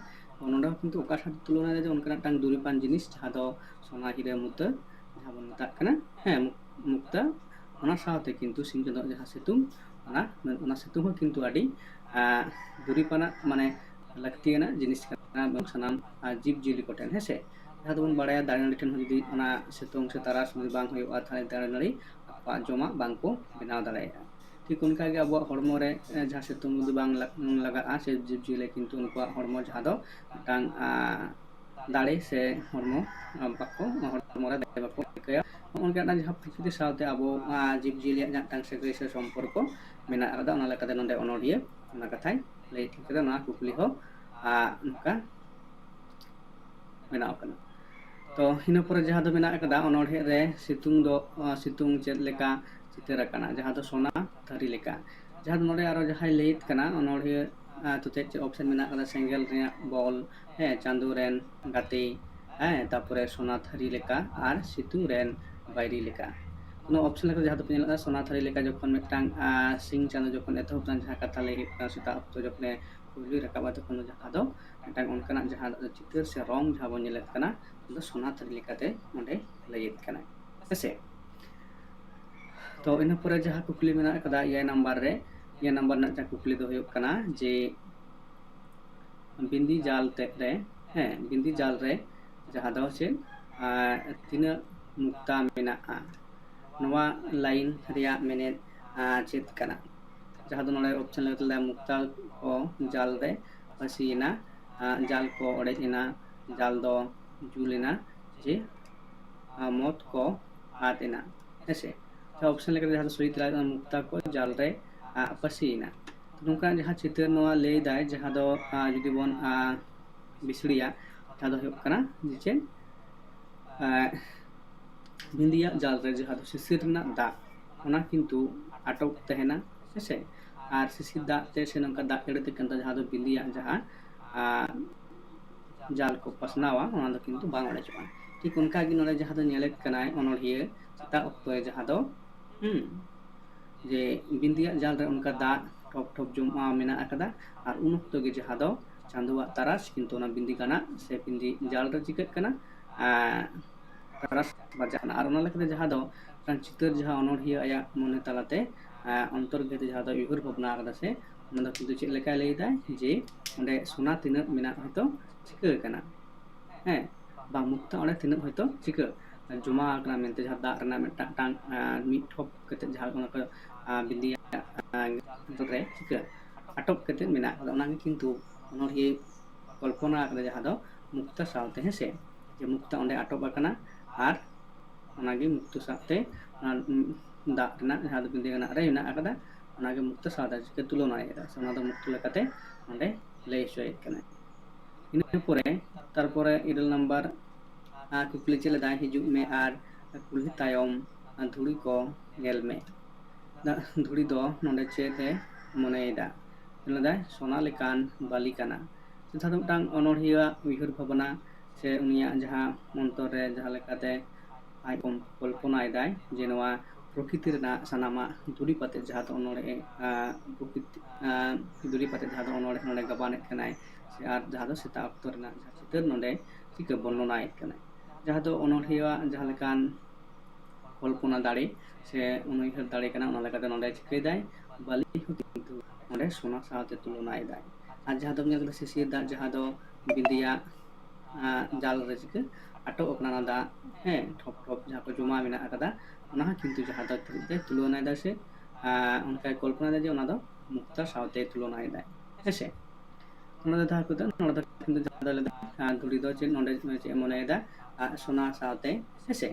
ᱱᱚᱰᱮ ᱦᱚᱸ ᱠᱤᱱᱛᱩ ᱚᱠᱟ ᱥᱟᱶᱛᱮ ᱛᱩᱞᱚᱱᱟ ᱨᱮ ᱚᱱᱠᱟᱱᱟᱜ ᱢᱤᱫᱴᱟᱝ ᱫᱩᱨᱤᱵᱟᱱ ᱡᱤᱱᱤᱥ ᱡᱟᱦᱟᱸ ᱫᱚ ᱥᱳᱱᱟ, ᱦᱤᱨᱟᱹ, ᱢᱩᱠᱛᱟᱹ ᱡᱟᱦᱟᱸ ᱵᱚᱱ ᱢᱮᱛᱟᱜ ᱠᱟᱱᱟ, ᱦᱮᱸ, ᱢᱩᱠ-, ᱢᱩᱠᱛᱟ, ᱚᱱᱟ ᱥᱟᱶᱛᱮ ᱠᱤᱱᱛᱩ ᱥᱤᱧ ᱪᱟᱸᱫᱳᱣᱟᱜ ᱡᱟᱦᱟᱸ ᱥᱤᱛᱩᱝ, ᱚᱱᱟ, ᱚᱱᱟ ᱥᱤᱛᱩᱝ ᱦᱚᱸ ᱠᱤᱱᱛᱩ ᱟᱹᱰᱤ, ᱟᱸ, ᱫᱩᱨᱤᱵᱟᱱᱟᱜ, ᱢᱟᱱᱮ ᱞᱟᱹᱠᱛᱤᱭᱟᱱᱟᱜ ᱡᱤᱱᱤᱥ ᱠᱟᱱᱟ ᱥᱟᱱᱟᱢ, ᱟᱸ, ᱡᱤᱵᱽ ᱡᱤᱭᱟᱹᱞᱤ ᱠᱚᱴᱷᱮᱱ, ᱦᱮᱸ ᱥᱮ? ᱡᱟᱦᱟᱸ ᱫᱚᱵᱚᱱ ᱵᱟᱲᱟᱭᱟ, ᱫᱟᱨᱮ ᱱᱟᱹᱲᱤ ᱴᱷᱮᱱ ᱦᱚᱸ ᱡᱩᱫᱤ ᱚᱱᱟ ᱥᱤᱛᱩᱝ ᱥᱮ ᱛᱟᱨᱟᱥ ᱡᱩᱫᱤ ᱵᱟᱝ ᱦᱩᱭᱩᱜᱼᱟ, ᱛᱟᱦᱚᱞᱮ ᱫᱟᱨᱮ ᱱᱟᱹᱲᱤ ᱟᱠᱚᱣᱟᱜ ᱡᱚᱢᱟᱜ ᱵᱟᱝ ᱠᱚ ᱵᱮᱱᱟᱣ ᱫᱟᱲᱮᱭᱟᱜᱼᱟ᱾ ᱴᱷᱤᱠ ᱚᱱᱠᱟ ᱜᱮ ᱟᱵᱚᱣᱟᱜ ᱦᱚᱲᱢᱚ ᱨᱮ, ᱮ, ᱡᱟᱦᱟᱸ ᱥᱤᱛᱩᱝ ᱡᱩᱫᱤ ᱵᱟᱝ ᱞᱟᱜ-, ᱞᱟᱜᱟᱜᱼᱟ, ᱥᱮ ᱡᱤᱵᱽ ᱡᱤᱭᱟᱹᱞᱤ ᱠᱤᱱᱛᱩ ᱩᱱᱠᱩᱣᱟᱜ ᱦᱚᱲᱢᱚ ᱡᱟᱦᱟᱸ ᱫᱚ ᱢᱤᱫᱴᱟᱝ, ᱟᱸ, ᱫᱟᱲᱮ ᱥᱮ ᱦᱚᱲᱢᱚ, ᱟᱸ, ᱵᱟᱠᱚ, ᱦᱚᱲᱢᱚ ᱨᱮ ᱫᱟᱲᱮ ᱵᱟᱠᱚ ᱟᱹᱭᱠᱟᱹᱣᱟ᱾ ᱱᱚᱜᱼᱚ ᱱᱚᱝᱠᱟ ᱢᱤᱫᱴᱟᱝ ᱡᱟᱦᱟᱸ ᱯᱨᱚᱠᱨᱤᱛᱤ ᱥᱟᱶᱛᱮ ᱟᱵᱚ, ᱟᱸ, ᱡᱤᱵᱽ ᱡᱤᱭᱟᱹᱞᱤᱭᱟᱜ ᱡᱟᱦᱟᱸ ᱢᱤᱫᱴᱟᱝ ᱥᱟᱹᱜᱟᱹᱭ ᱥᱮ ᱥᱚᱢᱯᱚᱨᱠᱚ ᱢᱮᱱᱟᱜ ᱟᱠᱟᱫᱟ, ᱚᱱᱟ ᱞᱮᱠᱟᱛᱮ ᱱᱚᱰᱮ ᱚᱱᱚᱞᱤᱭᱟᱹ ᱚᱱᱟ ᱠᱟᱛᱷᱟᱭ ᱞᱟᱹᱭ ᱴᱷᱤᱠ ᱠᱮᱫᱟ᱾ ᱱᱚᱣᱟ ᱠᱩᱠᱞᱤ ᱦᱚᱸ, ᱟᱸ, ᱱᱚᱝᱠᱟ ᱵᱮᱱᱟᱣ ᱠᱟᱱᱟ᱾ ᱛᱚ ᱤᱱᱟᱹ ᱯᱚᱨᱮ ᱡᱟᱦᱟᱸ ᱫᱚ ᱢᱮᱱᱟᱜ ᱟᱠᱟᱫᱟ ᱚᱱᱚᱬᱦᱮ ᱨᱮ ᱥᱤᱛᱩᱝ ᱫᱚ, ᱟᱸ, ᱥᱤᱛᱩᱝ ᱪᱮᱫ ᱞᱮᱠᱟ ᱪᱤᱛᱟᱹᱨ ᱟᱠᱟᱱᱟ, ᱡᱟᱦᱟᱸ ᱫᱚ ᱥᱳᱱᱟ ᱛᱷᱟᱹᱨᱤ ᱞᱮᱠᱟ᱾ ᱡᱟᱦᱟᱸ ᱫᱚ ᱱᱚᱰᱮ ᱟᱨᱚ ᱡᱟᱦᱟᱸᱭ ᱞᱟᱹᱭᱮᱫ ᱠᱟᱱᱟ ᱚᱱᱚᱬᱦᱮ, ᱟᱸ, ᱛᱚ ᱪᱮᱫ ᱪᱮᱫ option ᱢᱮᱱᱟᱜ ᱟᱠᱟᱫᱟ, ᱥᱮᱸᱜᱮᱞ ᱨᱮᱭᱟᱜ ᱵᱚᱞ, ᱦᱮᱸ, ᱪᱟᱸᱫᱳ ᱨᱮᱱ ᱜᱟᱛᱮ, ᱦᱮᱸ, ᱛᱟᱯᱚᱨᱮ ᱥᱳᱱᱟ ᱛᱷᱟᱹᱨᱤ ᱞᱮᱠᱟ ᱟᱨ ᱥᱤᱛᱩᱝ ᱨᱮᱱ ᱵᱟᱹᱭᱨᱤ ᱞᱮᱠᱟ᱾ ᱱᱚᱣᱟ option ᱞᱮᱠᱟ ᱡᱟᱦᱟᱸ ᱫᱚᱯᱮ ᱧᱮᱞ ᱟᱠᱟᱫᱟ, ᱥᱳᱱᱟ ᱛᱷᱟᱹᱨᱤ ᱞᱮᱠᱟ ᱡᱚᱠᱷᱚᱱ ᱢᱤᱫᱴᱟᱝ, ᱟᱸ, ᱥᱤᱧ ᱪᱟᱸᱫᱳ ᱡᱚᱠᱷᱚᱱ ᱮᱛᱚᱦᱚᱵ ᱞᱮᱱᱟ, ᱡᱟᱦᱟᱸ ᱠᱟᱛᱷᱟ ᱞᱟᱹᱭ ᱦᱩᱭᱩᱜ ᱠᱟᱱᱟ, ᱥᱮᱛᱟᱜ ᱚᱠᱛᱚ ᱡᱚᱠᱷᱚᱱᱮ ᱯᱩᱭᱞᱩᱭ ᱨᱟᱠᱟᱵᱟ, ᱛᱚᱠᱷᱚᱱ ᱫᱚ ᱡᱟᱦᱟᱸ ᱫᱚ ᱢᱤᱫᱴᱟᱝ ᱚᱱᱠᱟᱱᱟᱜ ᱡᱟᱦᱟᱸ ᱫᱚ ᱪᱤᱛᱟᱹᱨ ᱥᱮ ᱨᱚᱝ ᱡᱟᱦᱟᱸ ᱵᱚᱱ ᱧᱮᱞᱮᱫ ᱠᱟᱱᱟ, ᱚᱱᱟ ᱫᱚ ᱥᱚᱱᱟ ᱛᱷᱟᱹᱨᱤ ᱞᱮᱠᱟᱛᱮ ᱱᱚᱰᱮ ᱞᱟᱹᱭᱮᱫ ᱠᱟᱱᱟᱭ, ᱦᱮᱸᱥᱮ᱾ ᱛᱚ ᱤᱱᱟᱹ ᱯᱚᱨᱮ ᱡᱟᱦᱟᱸ ᱠᱩᱠᱞᱤ ᱢᱮᱱᱟᱜ ᱟᱠᱟᱫᱟ ᱮᱭᱟᱭ ᱱᱟᱢᱵᱟᱨ ᱨᱮ, ᱮᱭᱟᱭ ᱱᱟᱢᱵᱟᱨ ᱨᱮᱱᱟᱜ ᱡᱟᱦᱟᱸ ᱠᱩᱠᱞᱤ ᱫᱚ ᱦᱩᱭᱩᱜ ᱠᱟᱱᱟ ᱡᱮ ᱵᱤᱸᱫᱤ ᱡᱟᱞ ᱛᱮᱫ ᱨᱮ, ᱦᱮᱸ, ᱵᱤᱸᱫᱤ ᱡᱟᱞ ᱨᱮ ᱡᱟᱦᱟᱸ ᱫᱚ ᱪᱮᱫ, ᱟᱨ ᱛᱤᱱᱟᱹᱜ ᱢᱩᱠᱛᱟ ᱢᱮᱱᱟᱜᱼᱟ, ᱱᱚᱣᱟ line ᱨᱮᱭᱟᱜ ᱢᱮᱱᱮᱫ, ᱟᱨ ᱪᱮᱫ ᱠᱟᱱᱟ? ᱡᱟᱦᱟᱸ ᱫᱚ ᱱᱚᱰᱮ option ᱞᱮᱠᱟᱛᱮ ᱞᱟᱹᱭᱟ, ᱢᱩᱠᱛᱟ ᱠᱚ ᱡᱟᱞ ᱨᱮ ᱯᱟᱹᱥᱤᱭᱮᱱᱟ, ᱟᱨ ᱡᱟᱞ ᱠᱚ ᱚᱲᱮᱡ ᱮᱱᱟ, ᱡᱟᱞ ᱫᱚ ᱡᱩᱞ ᱮᱱᱟ, ᱡᱮ, ᱟᱨ ᱢᱚᱛ ᱠᱚ ᱟᱫ ᱮᱱᱟ, ᱦᱮᱸᱥᱮ᱾ ᱡᱟᱦᱟᱸ option ᱞᱮᱠᱟᱛᱮ ᱡᱟᱦᱟᱸ ᱫᱚ ᱥᱚᱦᱤ ᱛᱮᱞᱟ, ᱢᱩᱠᱛᱟ ᱠᱚ ᱡᱟᱞ ᱨᱮ, ᱟᱨ ᱯᱟᱹᱥᱤᱭᱮᱱᱟ᱾ ᱱᱚᱝᱠᱟᱱ ᱡᱟᱦᱟᱸ ᱪᱤᱛᱟᱹᱨ ᱱᱚᱣᱟ ᱞᱟᱹᱭ ᱫᱟᱭ, ᱡᱟᱦᱟᱸ ᱫᱚ, ᱟᱨ ᱡᱩᱫᱤ ᱵᱚᱱ, ᱟᱨ ᱵᱤᱥᱲᱤᱭᱟ, ᱡᱟᱦᱟᱸ ᱫᱚ ᱦᱩᱭᱩᱜ ᱠᱟᱱᱟ ᱡᱮ ᱪᱮᱫ, ᱟᱨ ᱵᱤᱸᱫᱤᱭᱟᱜ ᱡᱟᱞ ᱨᱮ ᱡᱟᱦᱟᱸ ᱫᱚ ᱥᱤᱥᱤᱨ ᱨᱮᱱᱟᱜ ᱫᱟᱜ, ᱚᱱᱟ ᱠᱤᱱᱛᱩ ᱟᱴᱚᱠ ᱛᱟᱦᱮᱱᱟ, ᱦᱮᱸᱥᱮ᱾ ᱟᱨ ᱥᱤᱥᱤᱨ ᱫᱟᱜ ᱛᱮ ᱥᱮ ᱱᱚᱝᱠᱟ ᱫᱟᱜ ᱡᱟᱹᱲᱤ ᱛᱮ ᱠᱤᱱᱛᱩ ᱡᱟᱦᱟᱸ ᱫᱚ ᱵᱤᱸᱫᱤᱭᱟᱜ ᱡᱟᱦᱟᱸ, ᱟᱨ ᱡᱟᱞ ᱠᱚ ᱯᱟᱥᱱᱟᱣᱟ, ᱚᱱᱟ ᱫᱚ ᱠᱤᱱᱛᱩ ᱵᱟᱝ ᱚᱲᱮᱡᱚᱜᱼᱟ᱾ ᱴᱷᱤᱠ ᱚᱱᱠᱟ ᱜᱮ ᱱᱚᱰᱮ ᱡᱟᱦᱟᱸ ᱫᱚ ᱧᱮᱞᱮᱫ ᱠᱟᱱᱟᱭ ᱚᱱᱚᱬᱦᱤᱭᱟᱹ ᱥᱮᱛᱟᱜ ᱚᱠᱛᱚ ᱨᱮ ᱡᱟᱦᱟᱸ ᱫᱚ, ᱦᱩᱸ, ᱡᱮ ᱵᱤᱸᱫᱤᱭᱟᱜ ᱡᱟᱞ ᱨᱮ ᱚᱱᱠᱟ ᱫᱟᱜ ᱴᱷᱚᱯ ᱴᱷᱚᱯ ᱡᱚᱢᱟ ᱢᱮᱱᱟᱜ ᱟᱠᱟᱫᱟ, ᱟᱨ ᱩᱱ ᱚᱠᱛᱚ ᱜᱮ ᱡᱟᱦᱟᱸ ᱫᱚ ᱪᱟᱸᱫᱳᱣᱟᱜ ᱛᱟᱨᱟᱥ ᱠᱤᱱᱛᱩ ᱚᱱᱟ ᱵᱤᱸᱫᱤ ᱜᱟᱱᱟᱜ ᱥᱮ ᱵᱤᱸᱫᱤ ᱡᱟᱞ ᱨᱮ ᱪᱤᱠᱟᱹᱜ ᱠᱟᱱᱟ, ᱟᱨ ᱛᱟᱨᱟᱥ ᱵᱟᱡᱟᱜ ᱠᱟᱱᱟ᱾ ᱟᱨ ᱚᱱᱟ ᱞᱮᱠᱟᱛᱮ ᱡᱟᱦᱟᱸ ᱫᱚ ᱢᱤᱫᱴᱟᱝ ᱪᱤᱛᱟᱹᱨ ᱡᱟᱦᱟᱸ ᱚᱱᱚᱬᱦᱤᱭᱟᱹ ᱟᱭᱟᱜ ᱢᱚᱱᱮ ᱛᱟᱞᱟᱛᱮ, ᱟᱨ ᱚᱱᱛᱚᱨ ᱵᱷᱮᱫ ᱡᱟᱦᱟᱸ ᱫᱚ ᱩᱭᱦᱟᱹᱨ ᱵᱷᱟᱵᱽᱱᱟ ᱟᱠᱟᱫᱟ ᱥᱮ, ᱚᱱᱟ ᱫᱚ ᱠᱤᱱᱛᱩ ᱪᱮᱫ ᱞᱮᱠᱟᱭ ᱞᱟᱹᱭᱫᱟᱭ ᱡᱮ ᱚᱸᱰᱮ ᱥᱚᱱᱟ ᱛᱤᱱᱟᱹᱜ ᱢᱮᱱᱟᱜ ᱦᱚᱭᱛᱳ ᱪᱤᱠᱟᱹ ᱠᱟᱱᱟ, ᱦᱮᱸ, ᱵᱟ ᱢᱩᱠᱛᱟ ᱚᱸᱰᱮ ᱛᱤᱱᱟᱹᱜ ᱦᱚᱭᱛᱳ ᱪᱤᱠᱟᱹ ᱡᱚᱢᱟ ᱟᱠᱟᱱᱟ ᱢᱮᱱᱛᱮ, ᱡᱟᱦᱟᱸ ᱫᱟᱜ ᱨᱮᱱᱟᱜ ᱢᱤᱫᱴᱟᱝ, ᱟᱨ ᱢᱤᱫ ᱴᱷᱚᱯ ᱠᱟᱛᱮ ᱡᱟᱦᱟᱸ ᱚᱱᱟ ᱠᱚ, ᱟᱨ ᱵᱤᱸᱫᱤᱭᱟᱜ, ᱟᱨ ᱨᱮ ᱪᱤᱠᱟᱹ ᱟᱴᱚᱠ ᱠᱟᱛᱮ ᱢᱮᱱᱟᱜ ᱟᱠᱟᱫᱟ, ᱚᱱᱟᱜᱮ ᱠᱤᱱᱛᱩ ᱚᱱᱚᱬᱦᱤᱭᱟᱹ ᱠᱚᱞᱯᱚᱱᱟ ᱟᱠᱟᱫᱟ, ᱡᱟᱦᱟᱸ ᱫᱚ ᱢᱩᱠᱛᱟ ᱥᱟᱶᱛᱮ, ᱦᱮᱸᱥᱮ, ᱡᱮ ᱢᱩᱠᱛᱟ ᱚᱸᱰᱮ ᱟᱴᱚᱠ ᱟᱠᱟᱱᱟ, ᱟᱨ ᱚᱱᱟᱜᱮ ᱢᱩᱠᱛᱚ ᱥᱟᱶᱛᱮ ᱚᱱᱟ, ᱩᱢ, ᱫᱟᱜ ᱨᱮᱱᱟᱜ ᱡᱟᱦᱟᱸ ᱫᱚ ᱵᱤᱸᱫᱤ ᱜᱟᱱᱟᱜ ᱨᱮ ᱢᱮᱱᱟᱜ ᱟᱠᱟᱫᱟ, ᱚᱱᱟᱜᱮ ᱢᱩᱠᱛᱚ ᱥᱟᱶᱛᱮ ᱪᱤᱠᱟᱹ ᱛᱩᱞᱚᱱᱟᱭ ᱠᱟᱫᱟ, ᱥᱮ ᱚᱱᱟ ᱫᱚ ᱢᱩᱠᱛᱚ ᱞᱮᱠᱟᱛᱮ ᱚᱸᱰᱮ ᱞᱟᱹᱭ ᱦᱚᱪᱚᱭᱮᱫ ᱠᱟᱱᱟᱭ᱾ ᱤᱱᱟᱹ ᱯᱚᱨᱮ, ᱛᱟᱨᱯᱚᱨᱮ ᱤᱨᱟᱹᱞ ᱱᱟᱢᱵᱟᱨ, ᱟᱨ ᱠᱩᱠᱞᱤ ᱪᱮᱫ ᱞᱮᱫᱟᱭ, ᱦᱤᱡᱩᱜ ᱢᱮ ᱟᱨ ᱠᱩᱞᱦᱤ ᱛᱟᱭᱚᱢ ᱫᱷᱩᱲᱤ ᱠᱚ ᱧᱮᱞ ᱢᱮ᱾ ᱫᱟᱜ ᱫᱷᱩᱲᱤ ᱫᱚ ᱱᱚᱰᱮ ᱪᱮᱫ ᱮ ᱢᱚᱱᱮᱭᱮᱫᱟ? ᱞᱟᱹᱭ ᱞᱮᱫᱟᱭ, ᱥᱚᱱᱟ ᱞᱮᱠᱟᱱ ᱵᱟᱹᱞᱤ ᱠᱟᱱᱟ᱾ ᱡᱟᱦᱟᱸ ᱫᱚ ᱢᱤᱫᱴᱟᱝ ᱚᱱᱚᱬᱦᱤᱭᱟᱹᱣᱟᱜ ᱩᱭᱦᱟᱹᱨ ᱵᱷᱟᱵᱽᱱᱟ ᱥᱮ ᱩᱱᱤᱭᱟᱜ ᱡᱟᱦᱟᱸ ᱚᱱᱛᱚᱨ ᱨᱮ ᱡᱟᱦᱟᱸ ᱞᱮᱠᱟᱛᱮ ᱟᱡ ᱠᱚᱢ-, ᱠᱚᱞᱯᱚᱱᱟᱭᱮᱫᱟᱭ ᱡᱮ ᱱᱚᱣᱟ ᱯᱨᱚᱠᱨᱤᱛᱤ ᱨᱮᱱᱟᱜ ᱥᱟᱱᱟᱢᱟᱜ ᱫᱩᱨᱤᱵ ᱟᱛᱮ ᱡᱟᱦᱟᱸ ᱫᱚ ᱚᱱᱚᱲᱦᱮ, ᱟᱸ, ᱯᱨᱚᱠᱨᱤᱛᱤ, ᱟᱸ, ᱫᱩᱨᱤᱵ ᱟᱛᱮ ᱡᱟᱦᱟᱸ ᱫᱚ ᱚᱱᱚᱲᱦᱮ ᱱᱚᱰᱮ ᱜᱟᱵᱟᱱᱮᱫ ᱠᱟᱱᱟᱭ, ᱥᱮ ᱟᱨ ᱡᱟᱦᱟᱸ ᱫᱚ ᱥᱮᱛᱟᱜ ᱚᱠᱛᱚ ᱨᱮᱱᱟᱜ ᱡᱟᱦᱟᱸ ᱪᱤᱛᱟᱹᱨ ᱱᱚᱰᱮ ᱪᱤᱠᱟᱹ ᱵᱚᱨᱱᱚᱱᱟᱭᱮᱫ ᱠᱟᱱᱟᱭ᱾ ᱡᱟᱦᱟᱸ ᱫᱚ ᱚᱱᱚᱲᱦᱤᱭᱟᱹᱣᱟᱜ ᱡᱟᱦᱟᱸ ᱞᱮᱠᱟᱱ ᱠᱚᱞᱯᱚᱱᱟ ᱫᱟᱲᱮ ᱥᱮ ᱩᱱᱩᱭᱦᱟᱹᱨ ᱫᱟᱲᱮ ᱠᱟᱱᱟ, ᱚᱱᱟ ᱞᱮᱠᱟᱛᱮ ᱱᱚᱰᱮ ᱪᱤᱠᱟᱹᱭᱮᱫᱟᱭ, ᱵᱟᱹᱞᱤ ᱦᱚᱸ ᱠᱤᱱᱛᱩ ᱱᱚᱰᱮ ᱥᱚᱱᱟ ᱥᱟᱶᱛᱮ ᱛᱩᱞᱚᱱᱟᱭᱮᱫᱟᱭ᱾ ᱟᱨ ᱡᱟᱦᱟᱸ ᱫᱚ ᱧᱮᱞ ᱠᱮᱫᱟ ᱥᱤᱥᱤᱨ ᱫᱟᱜ, ᱡᱟᱦᱟᱸ ᱫᱚ ᱵᱤᱸᱫᱤᱭᱟᱜ, ᱟᱸ, ᱡᱟᱞ ᱨᱮ ᱪᱤᱠᱟᱹ ᱟᱴᱚᱠ ᱟᱠᱟᱱᱟ ᱚᱱᱟ ᱫᱟᱜ, ᱦᱮᱸ, ᱴᱷᱚᱯ ᱴᱷᱚᱯ ᱡᱟᱦᱟᱸ ᱠᱚ ᱡᱚᱢᱟ ᱢᱮᱱᱟᱜ ᱟᱠᱟᱫᱟ, ᱚᱱᱟ ᱦᱚᱸ ᱠᱤᱱᱛᱩ ᱡᱟᱦᱟᱸ ᱫᱚ ᱪᱮᱫ ᱛᱮ ᱛᱩᱞᱚᱱᱟᱭᱮᱫᱟᱭ ᱥᱮ, ᱟᱸ, ᱚᱱᱠᱟᱭ ᱠᱚᱞᱯᱚᱱᱟᱭᱮᱫᱟ ᱡᱮ ᱚᱱᱟ ᱫᱚ ᱢᱩᱠᱛᱟ ᱥᱟᱶᱛᱮ ᱛᱩᱞᱚᱱᱟᱭᱮᱫᱟᱭ, ᱦᱮᱸ ᱥᱮ᱾ ᱱᱚᱰᱮ ᱫᱚ ᱡᱟᱦᱟᱸ ᱠᱚᱫᱚ, ᱱᱚᱰᱮ ᱫᱚ ᱠᱤᱱᱛᱩ ᱡᱟᱦᱟᱸ ᱫᱚ ᱞᱟᱹᱭᱫᱟ, ᱟᱸ, ᱫᱷᱩᱲᱤ ᱫᱚ ᱪᱮᱫ ᱱᱚᱰᱮ ᱪᱮᱫ ᱮ ᱢᱚᱱᱮᱭᱮᱫᱟ, ᱟᱨ ᱥᱚᱱᱟ ᱥᱟᱶᱛᱮ, ᱦᱮᱸ ᱥᱮ᱾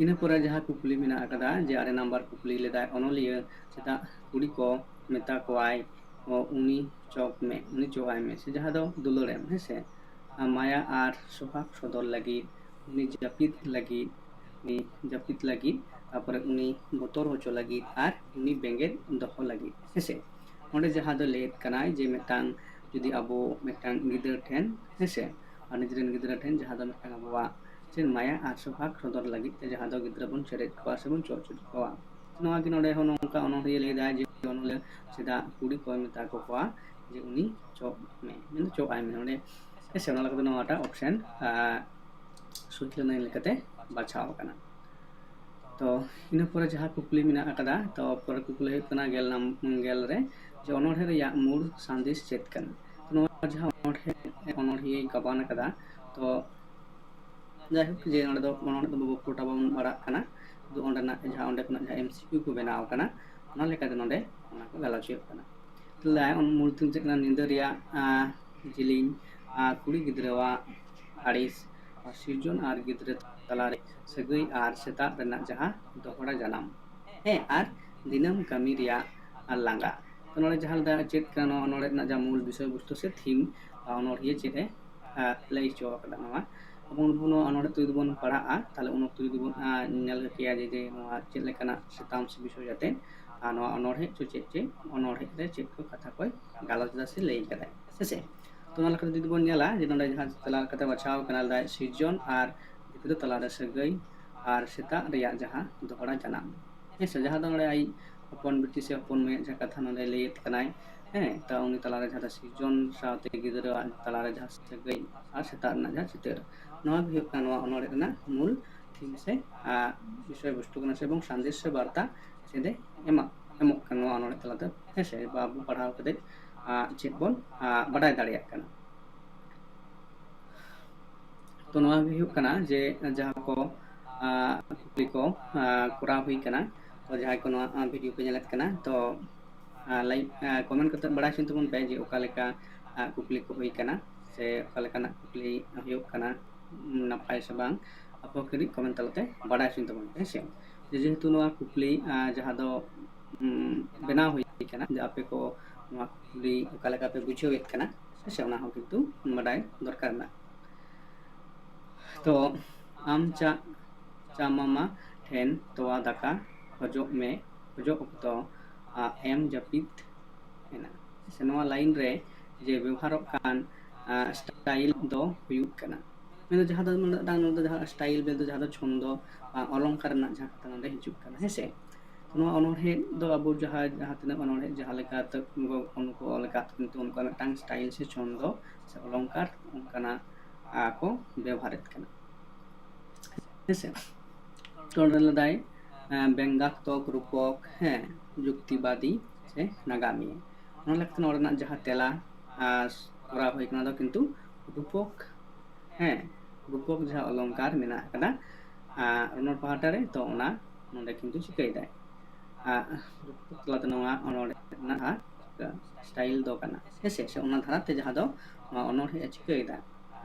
ᱤᱱᱟᱹ ᱯᱚᱨᱮ ᱡᱟᱦᱟᱸ ᱠᱩᱠᱞᱤ ᱢᱮᱱᱟᱜ ᱟᱠᱟᱫᱟ, ᱡᱮ ᱟᱨᱮ ᱱᱟᱢᱵᱟᱨ ᱠᱩᱠᱞᱤ ᱞᱮᱫᱟᱭ, ᱚᱱᱚᱞᱤᱭᱟᱹ ᱪᱮᱫᱟᱜ ᱠᱩᱲᱤ ᱠᱚ ᱢᱮᱛᱟ ᱠᱚᱣᱟᱭ, "ᱚ, ᱩᱱᱤ ᱪᱚᱯ ᱢᱮ, ᱩᱱᱤ ᱪᱚᱜ ᱟᱭ ᱢᱮ", ᱥᱮ ᱡᱟᱦᱟᱸ ᱫᱚ ᱫᱩᱞᱟᱹᱲᱮᱢ, ᱦᱮᱸ ᱥᱮ? ᱟᱨ ᱢᱟᱭᱟ ᱟᱨ ᱥᱚᱦᱟᱜ ᱥᱚᱫᱚᱨ ᱞᱟᱹᱜᱤᱫ, ᱩᱱᱤ ᱡᱟᱹᱯᱤᱫ ᱞᱟᱹᱜᱤᱫ, ᱩᱱᱤ ᱡᱟᱹᱯᱤᱫ ᱞᱟᱹᱜᱤᱫ, ᱛᱟᱨᱯᱚᱨᱮ ᱩᱱᱤ ᱵᱚᱛᱚᱨ ᱦᱚᱪᱚ ᱞᱟᱹᱜᱤᱫ ᱟᱨ ᱩᱱᱤ ᱵᱮᱸᱜᱮᱫ ᱫᱚᱦᱚ ᱞᱟᱹᱜᱤᱫ, ᱦᱮᱸ ᱥᱮ? ᱚᱸᱰᱮ ᱡᱟᱦᱟᱸ ᱫᱚ ᱞᱟᱹᱭᱮᱫ ᱠᱟᱱᱟᱭ ᱡᱮ ᱢᱤᱫᱴᱟᱝ, ᱡᱩᱫᱤ ᱟᱵᱚ ᱢᱤᱫᱴᱟᱝ ᱜᱤᱫᱽᱨᱟᱹ ᱴᱷᱮᱱ, ᱦᱮᱸ ᱥᱮ, ᱟᱨ ᱱᱤᱡᱮᱨᱮᱱ ᱜᱤᱫᱽᱨᱟᱹ ᱴᱷᱮᱱ ᱡᱟᱦᱟᱸ ᱫᱚ ᱢᱤᱫᱴᱟᱝ ᱟᱵᱚᱣᱟᱜ ᱪᱮᱫ ᱢᱟᱭᱟ ᱟᱨ ᱥᱚᱦᱟᱜ ᱥᱚᱫᱚᱨ ᱞᱟᱹᱜᱤᱫ ᱛᱮ ᱡᱟᱦᱟᱸ ᱫᱚ ᱜᱤᱫᱽᱨᱟᱹ ᱵᱚᱱ ᱪᱮᱨᱮᱡ ᱠᱚᱣᱟ ᱥᱮᱵᱚᱱ ᱪᱚᱜ ᱪᱚᱨᱚᱡ ᱠᱚᱣᱟ᱾ ᱱᱚᱣᱟ ᱜᱮ ᱱᱚᱰᱮ ᱦᱚᱸ ᱱᱚᱝᱠᱟ ᱚᱱᱚᱞᱤᱭᱟᱹ ᱞᱟᱹᱭᱫᱟᱭ ᱡᱮ ᱚᱱᱚᱞᱤᱭᱟᱹ ᱪᱮᱫᱟᱜ ᱠᱩᱲᱤ ᱠᱚᱭ ᱢᱮᱛᱟ ᱠᱚ ᱠᱚᱣᱟ ᱡᱮ ᱩᱱᱤ ᱪᱚᱜ ᱢᱮ, ᱢᱮᱱᱫᱚ ᱪᱚᱜ ᱟᱭ ᱢᱮ ᱱᱚᱰᱮ, ᱦᱮᱸ ᱥᱮ? ᱚᱱᱟ ᱞᱮᱠᱟᱛᱮ ᱱᱚᱣᱟᱴᱟᱜ option, ᱟᱸ, ᱥᱚᱴᱷᱤᱠ ᱞᱟᱹᱭᱤᱱ ᱞᱮᱠᱟᱛᱮ ᱵᱟᱪᱷᱟᱣ ᱟᱠᱟᱱᱟ᱾ ᱛᱚ ᱤᱱᱟᱹ ᱯᱚᱨᱮ ᱡᱟᱦᱟᱸ ᱠᱩᱠᱞᱤ ᱢᱮᱱᱟᱜ ᱟᱠᱟᱫᱟ, ᱛᱚ ᱯᱚᱨᱮ ᱠᱩᱠᱞᱤ ᱦᱩᱭᱩᱜ ᱠᱟᱱᱟ ᱜᱮᱞ ᱱᱟᱢ-, ᱜᱮᱞ ᱨᱮ, ᱡᱮ ᱚᱱᱚᱬᱦᱮ ᱨᱮᱭᱟᱜ ᱢᱩᱲ ᱥᱟᱸᱫᱮᱥ ᱪᱮᱫ ᱠᱟᱱᱟ? ᱛᱚ ᱱᱚᱣᱟ ᱡᱟᱦᱟᱸ ᱚᱱᱚᱬᱦᱮ, ᱚᱱᱚᱬᱦᱤᱭᱟᱹᱭ ᱜᱟᱵᱟᱱ ᱟᱠᱟᱫᱟ, ᱛᱚ ᱡᱟᱭᱦᱳᱠ, ᱡᱮ ᱱᱚᱰᱮ ᱫᱚ ᱚᱱᱚᱬᱦᱮ ᱫᱚ ᱵᱟᱵᱚ ᱯᱩᱨᱟᱹᱴᱟ ᱵᱟᱵᱚᱱ ᱯᱟᱲᱦᱟᱜ ᱠᱟᱱᱟ, ᱥᱩᱫᱷᱩ ᱚᱸᱰᱮᱱᱟᱜ ᱡᱟᱦᱟᱸ, ᱚᱸᱰᱮ ᱠᱷᱚᱱᱟᱜ ᱡᱟᱦᱟᱸ M C Q ᱠᱚ ᱵᱮᱱᱟᱣ ᱟᱠᱟᱱᱟ, ᱚᱱᱟ ᱞᱮᱠᱟᱛᱮ ᱱᱚᱰᱮ ᱚᱱᱟ ᱠᱚ ᱜᱟᱞᱚᱪ ᱦᱩᱭᱩᱜ ᱠᱟᱱᱟ᱾ ᱛᱟᱦᱞᱮ ᱢᱩᱲ ᱛᱤᱧ ᱪᱮᱫ ᱠᱟᱱᱟ? ᱧᱤᱫᱟᱹ ᱨᱮᱭᱟᱜ, ᱟᱸ, ᱡᱤᱞᱤᱧ, ᱟᱨ ᱠᱩᱲᱤ ᱜᱤᱫᱽᱨᱟᱹᱣᱟᱜ ᱟᱹᱲᱤᱥ, ᱟᱨ ᱥᱤᱨᱡᱚᱱ ᱟᱨ ᱜᱤᱫᱽᱨᱟᱹ ᱛᱟᱞᱟᱨᱮ ᱥᱟᱹᱜᱟᱹᱭ ᱟᱨ ᱥᱮᱛᱟᱜ ᱨᱮᱱᱟᱜ ᱡᱟᱦᱟᱸ ᱫᱚᱦᱲᱟ ᱡᱟᱱᱟᱢ, ᱦᱮᱸ, ᱟᱨ ᱫᱤᱱᱟᱹᱢ ᱠᱟᱹᱢᱤ ᱨᱮᱭᱟᱜ ᱞᱟᱸᱜᱟ᱾ ᱛᱚ ᱱᱚᱰᱮ ᱡᱟᱦᱟᱸ ᱞᱮᱠᱟ ᱪᱮᱫ ᱠᱟᱱᱟ, ᱱᱚᱣᱟ ᱚᱱᱚᱬᱦᱮ ᱨᱮᱱᱟᱜ ᱡᱟᱦᱟᱸ ᱢᱩᱞ ᱵᱤᱥᱚᱭ ᱵᱚᱥᱛᱩ ᱥᱮ theme, ᱚᱱᱚᱬᱦᱤᱭᱟᱹ ᱪᱮᱫ ᱮ, ᱟᱸ, ᱞᱟᱹᱭ ᱦᱚᱪᱚ ᱟᱠᱟᱫᱟ ᱱᱚᱣᱟ᱾ ᱟᱵᱚ ᱱᱚᱣᱟ ᱚᱱᱚᱬᱦᱮ ᱡᱩᱫᱤ ᱵᱚᱱ ᱯᱟᱲᱦᱟᱜᱼᱟ, ᱛᱟᱦᱞᱮ ᱩᱱ ᱚᱠᱛᱚ ᱡᱩᱫᱤ ᱵᱚᱱ, ᱟᱸ, ᱧᱮᱞ ᱠᱮᱭᱟ ᱡᱮ, ᱡᱮ ᱱᱚᱣᱟ ᱪᱮᱫ ᱞᱮᱠᱟᱱᱟᱜ ᱥᱟᱛᱟᱢ ᱥᱮ ᱵᱤᱥᱚᱭ ᱟᱛᱮ, ᱟᱨ ᱱᱚᱣᱟ ᱚᱱᱚᱬᱦᱮ ᱪᱚ ᱪᱮᱫ ᱪᱮᱫ, ᱚᱱᱚᱬᱦᱮ ᱨᱮ ᱪᱮᱫ ᱠᱚ ᱠᱟᱛᱷᱟ ᱠᱚᱭ ᱜᱟᱞᱚᱪ ᱮᱫᱟ ᱥᱮ ᱞᱟᱹᱭ ᱠᱟᱫᱟᱭ, ᱦᱮᱸ ᱥᱮ? ᱛᱚ ᱚᱱᱟ ᱞᱮᱠᱟᱛᱮ ᱡᱩᱫᱤ ᱵᱚᱱ ᱧᱮᱞᱟ ᱡᱮ ᱱᱚᱰᱮ ᱡᱟᱦᱟᱸ ᱛᱮᱞᱟ ᱞᱮᱠᱟᱛᱮ ᱵᱟᱪᱷᱟᱣ ᱠᱟᱱᱟ, ᱞᱟᱹᱭ ᱥᱤᱨᱡᱚᱱ ᱟᱨ ᱜᱤᱫᱽᱨᱟᱹ ᱛᱟᱞᱟᱨᱮ ᱥᱟᱹᱜᱟᱹᱭ, ᱟᱨ ᱥᱮᱛᱟᱜ ᱨᱮᱭᱟᱜ ᱡᱟᱦᱟᱸ ᱫᱚᱦᱲᱟ ᱡᱟᱱᱟᱢ᱾ ᱦᱮᱸ ᱥᱮ, ᱡᱟᱦᱟᱸ ᱫᱚ ᱱᱚᱰᱮ ᱟᱡ ᱦᱚᱯᱚᱱ ᱵᱤᱴᱤ ᱥᱮ ᱦᱚᱯᱚᱱ ᱢᱟᱹᱭᱟᱜ ᱡᱟᱦᱟᱸ ᱠᱟᱛᱷᱟ ᱱᱚᱰᱮ ᱞᱟᱹᱭᱮᱫ ᱠᱟᱱᱟᱭ, ᱦᱮᱸ, ᱛᱚ ᱩᱱᱤ ᱛᱟᱞᱟᱨᱮ ᱡᱟᱦᱟᱸ ᱫᱚ ᱥᱤᱨᱡᱚᱱ ᱥᱟᱶᱛᱮ ᱜᱤᱫᱽᱨᱟᱹᱣᱟᱜ ᱛᱟᱞᱟᱨᱮ ᱡᱟᱦᱟᱸ ᱥᱟᱹᱜᱟᱹᱭ ᱟᱨ ᱥᱮᱛᱟᱜ ᱨᱮᱱᱟᱜ ᱡᱟᱦᱟᱸ ᱪᱤᱛᱟᱹᱨ, ᱱᱚᱣᱟ ᱜᱮ ᱦᱩᱭᱩᱜ ᱠᱟᱱᱟ ᱱᱚᱣᱟ ᱚᱱᱚᱬᱦᱮ ᱨᱮᱱᱟᱜ ᱢᱩᱞ ᱛᱷᱤᱢ ᱥᱮ, ᱟᱨ, ᱵᱤᱥᱚᱭ ᱵᱚᱥᱛᱩ ᱠᱟᱱᱟ ᱥᱮ, ᱮᱵᱚᱝ ᱥᱟᱸᱫᱮᱥ ᱥᱮ ᱵᱟᱨᱛᱟ ᱪᱮᱫ ᱮ ᱮᱢᱟ, ᱮᱢᱚᱜ ᱠᱟᱱᱟ ᱱᱚᱣᱟ ᱚᱱᱚᱬᱦᱮ ᱛᱟᱞᱟᱛᱮ, ᱦᱮᱸ ᱥᱮ, ᱵᱟ ᱟᱵᱚ ᱯᱟᱲᱦᱟᱣ ᱠᱟᱛᱮ, ᱟᱨ, ᱪᱮᱫ ᱵᱚᱱ, ᱟᱨ, ᱵᱟᱰᱟᱭ ᱫᱟᱲᱮᱭᱟᱜ ᱠᱟᱱᱟ᱾ ᱛᱚ ᱱᱚᱣᱟ ᱜᱮ ᱦᱩᱭᱩᱜ ᱠᱟᱱᱟ ᱡᱮ ᱡᱟᱦᱟᱸ ᱠᱚ, ᱟᱸ, ᱠᱩᱠᱞᱤ ᱠᱚ, ᱟᱸ, ᱠᱚᱨᱟᱣ ᱦᱩᱭ ᱠᱟᱱᱟ᱾ ᱛᱚ ᱡᱟᱦᱟᱸᱭ ᱠᱚ ᱱᱚᱣᱟ, ᱟᱸ, ᱵᱷᱤᱰᱤᱭᱳ ᱯᱮ ᱧᱮᱞᱮᱫ ᱠᱟᱱᱟ, ᱛᱚ, ᱟᱸ, ᱞᱟᱭᱤᱠ, ᱟᱸ, ᱠᱚᱢᱮᱱᱴ ᱠᱟᱛᱮ ᱵᱟᱲᱟᱭ ᱦᱚᱪᱚᱧ ᱛᱟᱵᱚᱱ ᱯᱮ ᱡᱮ ᱚᱠᱟ ᱞᱮᱠᱟ, ᱟᱸ, ᱠᱩᱠᱞᱤ ᱠᱚ ᱦᱩᱭ ᱠᱟᱱᱟ ᱥᱮ ᱚᱠᱟ ᱞᱮᱠᱟᱱᱟᱜ ᱠᱩᱠᱞᱤ ᱦᱩᱭᱩᱜ ᱠᱟᱱᱟ, ᱩᱸ, ᱱᱟᱯᱟᱭ ᱥᱮ ᱵᱟᱝ, ᱟᱯᱮ ᱦᱚᱸ ᱠᱟᱹᱴᱤᱡ ᱠᱚᱢᱮᱱᱴ ᱛᱟᱞᱟᱛᱮ ᱵᱟᱲᱟᱭ ᱦᱚᱪᱚᱧ ᱛᱟᱵᱚᱱ ᱯᱮ, ᱦᱮᱸ ᱥᱮ᱾ ᱡᱮ ᱡᱮᱦᱮᱛᱩ ᱱᱚᱣᱟ ᱠᱩᱠᱞᱤ, ᱟᱸ, ᱡᱟᱦᱟᱸ ᱫᱚ, ᱩᱸ, ᱵᱮᱱᱟᱣ ᱦᱩᱭ ᱠᱟᱱᱟ, ᱡᱮ ᱟᱯᱮ ᱠᱚ ᱱᱚᱣᱟ ᱠᱩᱠᱞᱤ ᱚᱠᱟ ᱞᱮᱠᱟ ᱯᱮ ᱵᱩᱡᱷᱟᱹᱣᱮᱫ ᱠᱟᱱᱟ, ᱦᱮᱸ ᱥᱮ, ᱚᱱᱟ ᱦᱚᱸ ᱠᱤᱱᱛᱩ ᱵᱟᱰᱟᱭ ᱫᱚᱨᱠᱟᱨ ᱢᱮᱱᱟᱜᱼᱟ᱾ ᱛᱚ ᱟᱢ ᱪᱟ, ᱪᱟ ᱢᱟᱢᱟ ᱴᱷᱮᱱ ᱛᱚᱣᱟ ᱫᱟᱠᱟ ᱠᱷᱚᱡᱚᱜ ᱢᱮ, ᱠᱷᱚᱡᱚᱜ ᱚᱠᱛᱚ, ᱟ, ᱮᱢ ᱡᱟᱹᱯᱤᱫ ᱮᱱᱟ᱾ ᱥᱮ ᱱᱚᱣᱟ ᱞᱟᱭᱤᱱ ᱨᱮ ᱡᱮ ᱵᱮᱵᱚᱦᱟᱨᱚᱜ ᱠᱟᱱ, ᱟ, ᱥᱴᱟᱭᱤᱞ ᱫᱚ ᱦᱩᱭᱩᱜ ᱠᱟᱱᱟ, ᱢᱮᱱᱫᱚ ᱡᱟᱦᱟᱸ ᱫᱚ ᱢᱤᱫᱴᱟᱝ ᱱᱚᱰᱮ ᱡᱟᱦᱟᱸ ᱥᱴᱟᱭᱤᱞ ᱢᱮᱱᱫᱚ ᱡᱟᱦᱟᱸ ᱫᱚ ᱪᱷᱚᱱᱫᱚ, ᱟ, ᱚᱞᱚᱝᱠᱟᱨ ᱨᱮᱱᱟᱜ ᱡᱟᱦᱟᱸ ᱠᱟᱛᱷᱟ ᱱᱚᱰᱮ ᱦᱤᱡᱩᱜ ᱠᱟᱱᱟ, ᱦᱮᱸ ᱥᱮ᱾ ᱱᱚᱣᱟ ᱚᱱᱚᱬᱦᱮ ᱫᱚ ᱟᱵᱚ ᱡᱟᱦᱟᱸ, ᱡᱟᱦᱟᱸ ᱛᱤᱱᱟᱹᱜ ᱚᱱᱚᱬᱦᱮ ᱡᱟᱦᱟᱸ ᱞᱮᱠᱟ ᱛᱮ ᱩᱱᱠᱩ ᱠᱚ ᱚᱞ ᱟᱠᱟᱫ, ᱠᱤᱱᱛᱩ ᱩᱱᱠᱩᱣᱟᱜ ᱢᱤᱫᱴᱟᱝ ᱥᱴᱟᱭᱤᱞ ᱥᱮ ᱪᱷᱚᱱᱫᱚ ᱥᱮ ᱚᱞᱚᱝᱠᱟᱨ ᱚᱱᱠᱟᱱᱟᱜ, ᱟ, ᱠᱚ ᱵᱮᱣᱦᱟᱨᱮᱫ ᱠᱟᱱᱟ, ᱦᱮᱸ ᱥᱮ᱾ ᱛᱚ ᱚᱸᱰᱮ ᱞᱟᱹᱭᱫᱟᱭ, ᱟ, ᱵᱮᱝᱜᱟᱛᱢᱚᱠ, ᱨᱩᱯᱚᱠ, ᱦᱮᱸ, ᱡᱩᱠᱛᱤᱵᱟᱫᱤ ᱥᱮ ᱱᱟᱜᱟᱢᱤᱭᱟᱹ᱾ ᱚᱱᱟ ᱞᱮᱠᱟᱛᱮ ᱱᱚᱰᱮᱱᱟᱜ ᱡᱟᱦᱟᱸ ᱛᱮᱞᱟ, ᱟ, ᱠᱚᱨᱟᱣ ᱦᱩᱭ ᱠᱟᱱᱟ ᱫᱚ ᱠᱤᱱᱛᱩ ᱨᱩᱯᱚᱠ, ᱦᱮᱸ, ᱨᱩᱯᱚᱠ ᱡᱟᱦᱟᱸ ᱚᱞᱚᱝᱠᱟᱨ ᱢᱮᱱᱟᱜ ᱟᱠᱟᱫᱟ, ᱟ, ᱨᱚᱱᱚᱲ ᱯᱟᱦᱴᱟ ᱨᱮ, ᱛᱚ ᱚᱱᱟ ᱱᱚᱰᱮ ᱠᱤᱱᱛᱩ ᱪᱤᱠᱟᱹᱭᱮᱫᱟᱭ, ᱟ, ᱨᱩᱯᱚᱠ ᱛᱟᱞᱟᱛᱮ ᱱᱚᱣᱟ ᱚᱱᱚᱬᱦᱮ ᱨᱮᱱᱟᱜ ᱥᱴᱟᱭᱤᱞ ᱫᱚ ᱠᱟᱱᱟ, ᱦᱮᱸ ᱥᱮ, ᱥᱮ ᱚᱱᱟ ᱫᱷᱟᱨᱟᱛᱮ ᱡᱟᱦᱟᱸ ᱫᱚ ᱱᱚᱣᱟ ᱚᱱᱚᱬᱦᱮ ᱪᱤᱠᱟᱹᱭᱮᱫᱟ,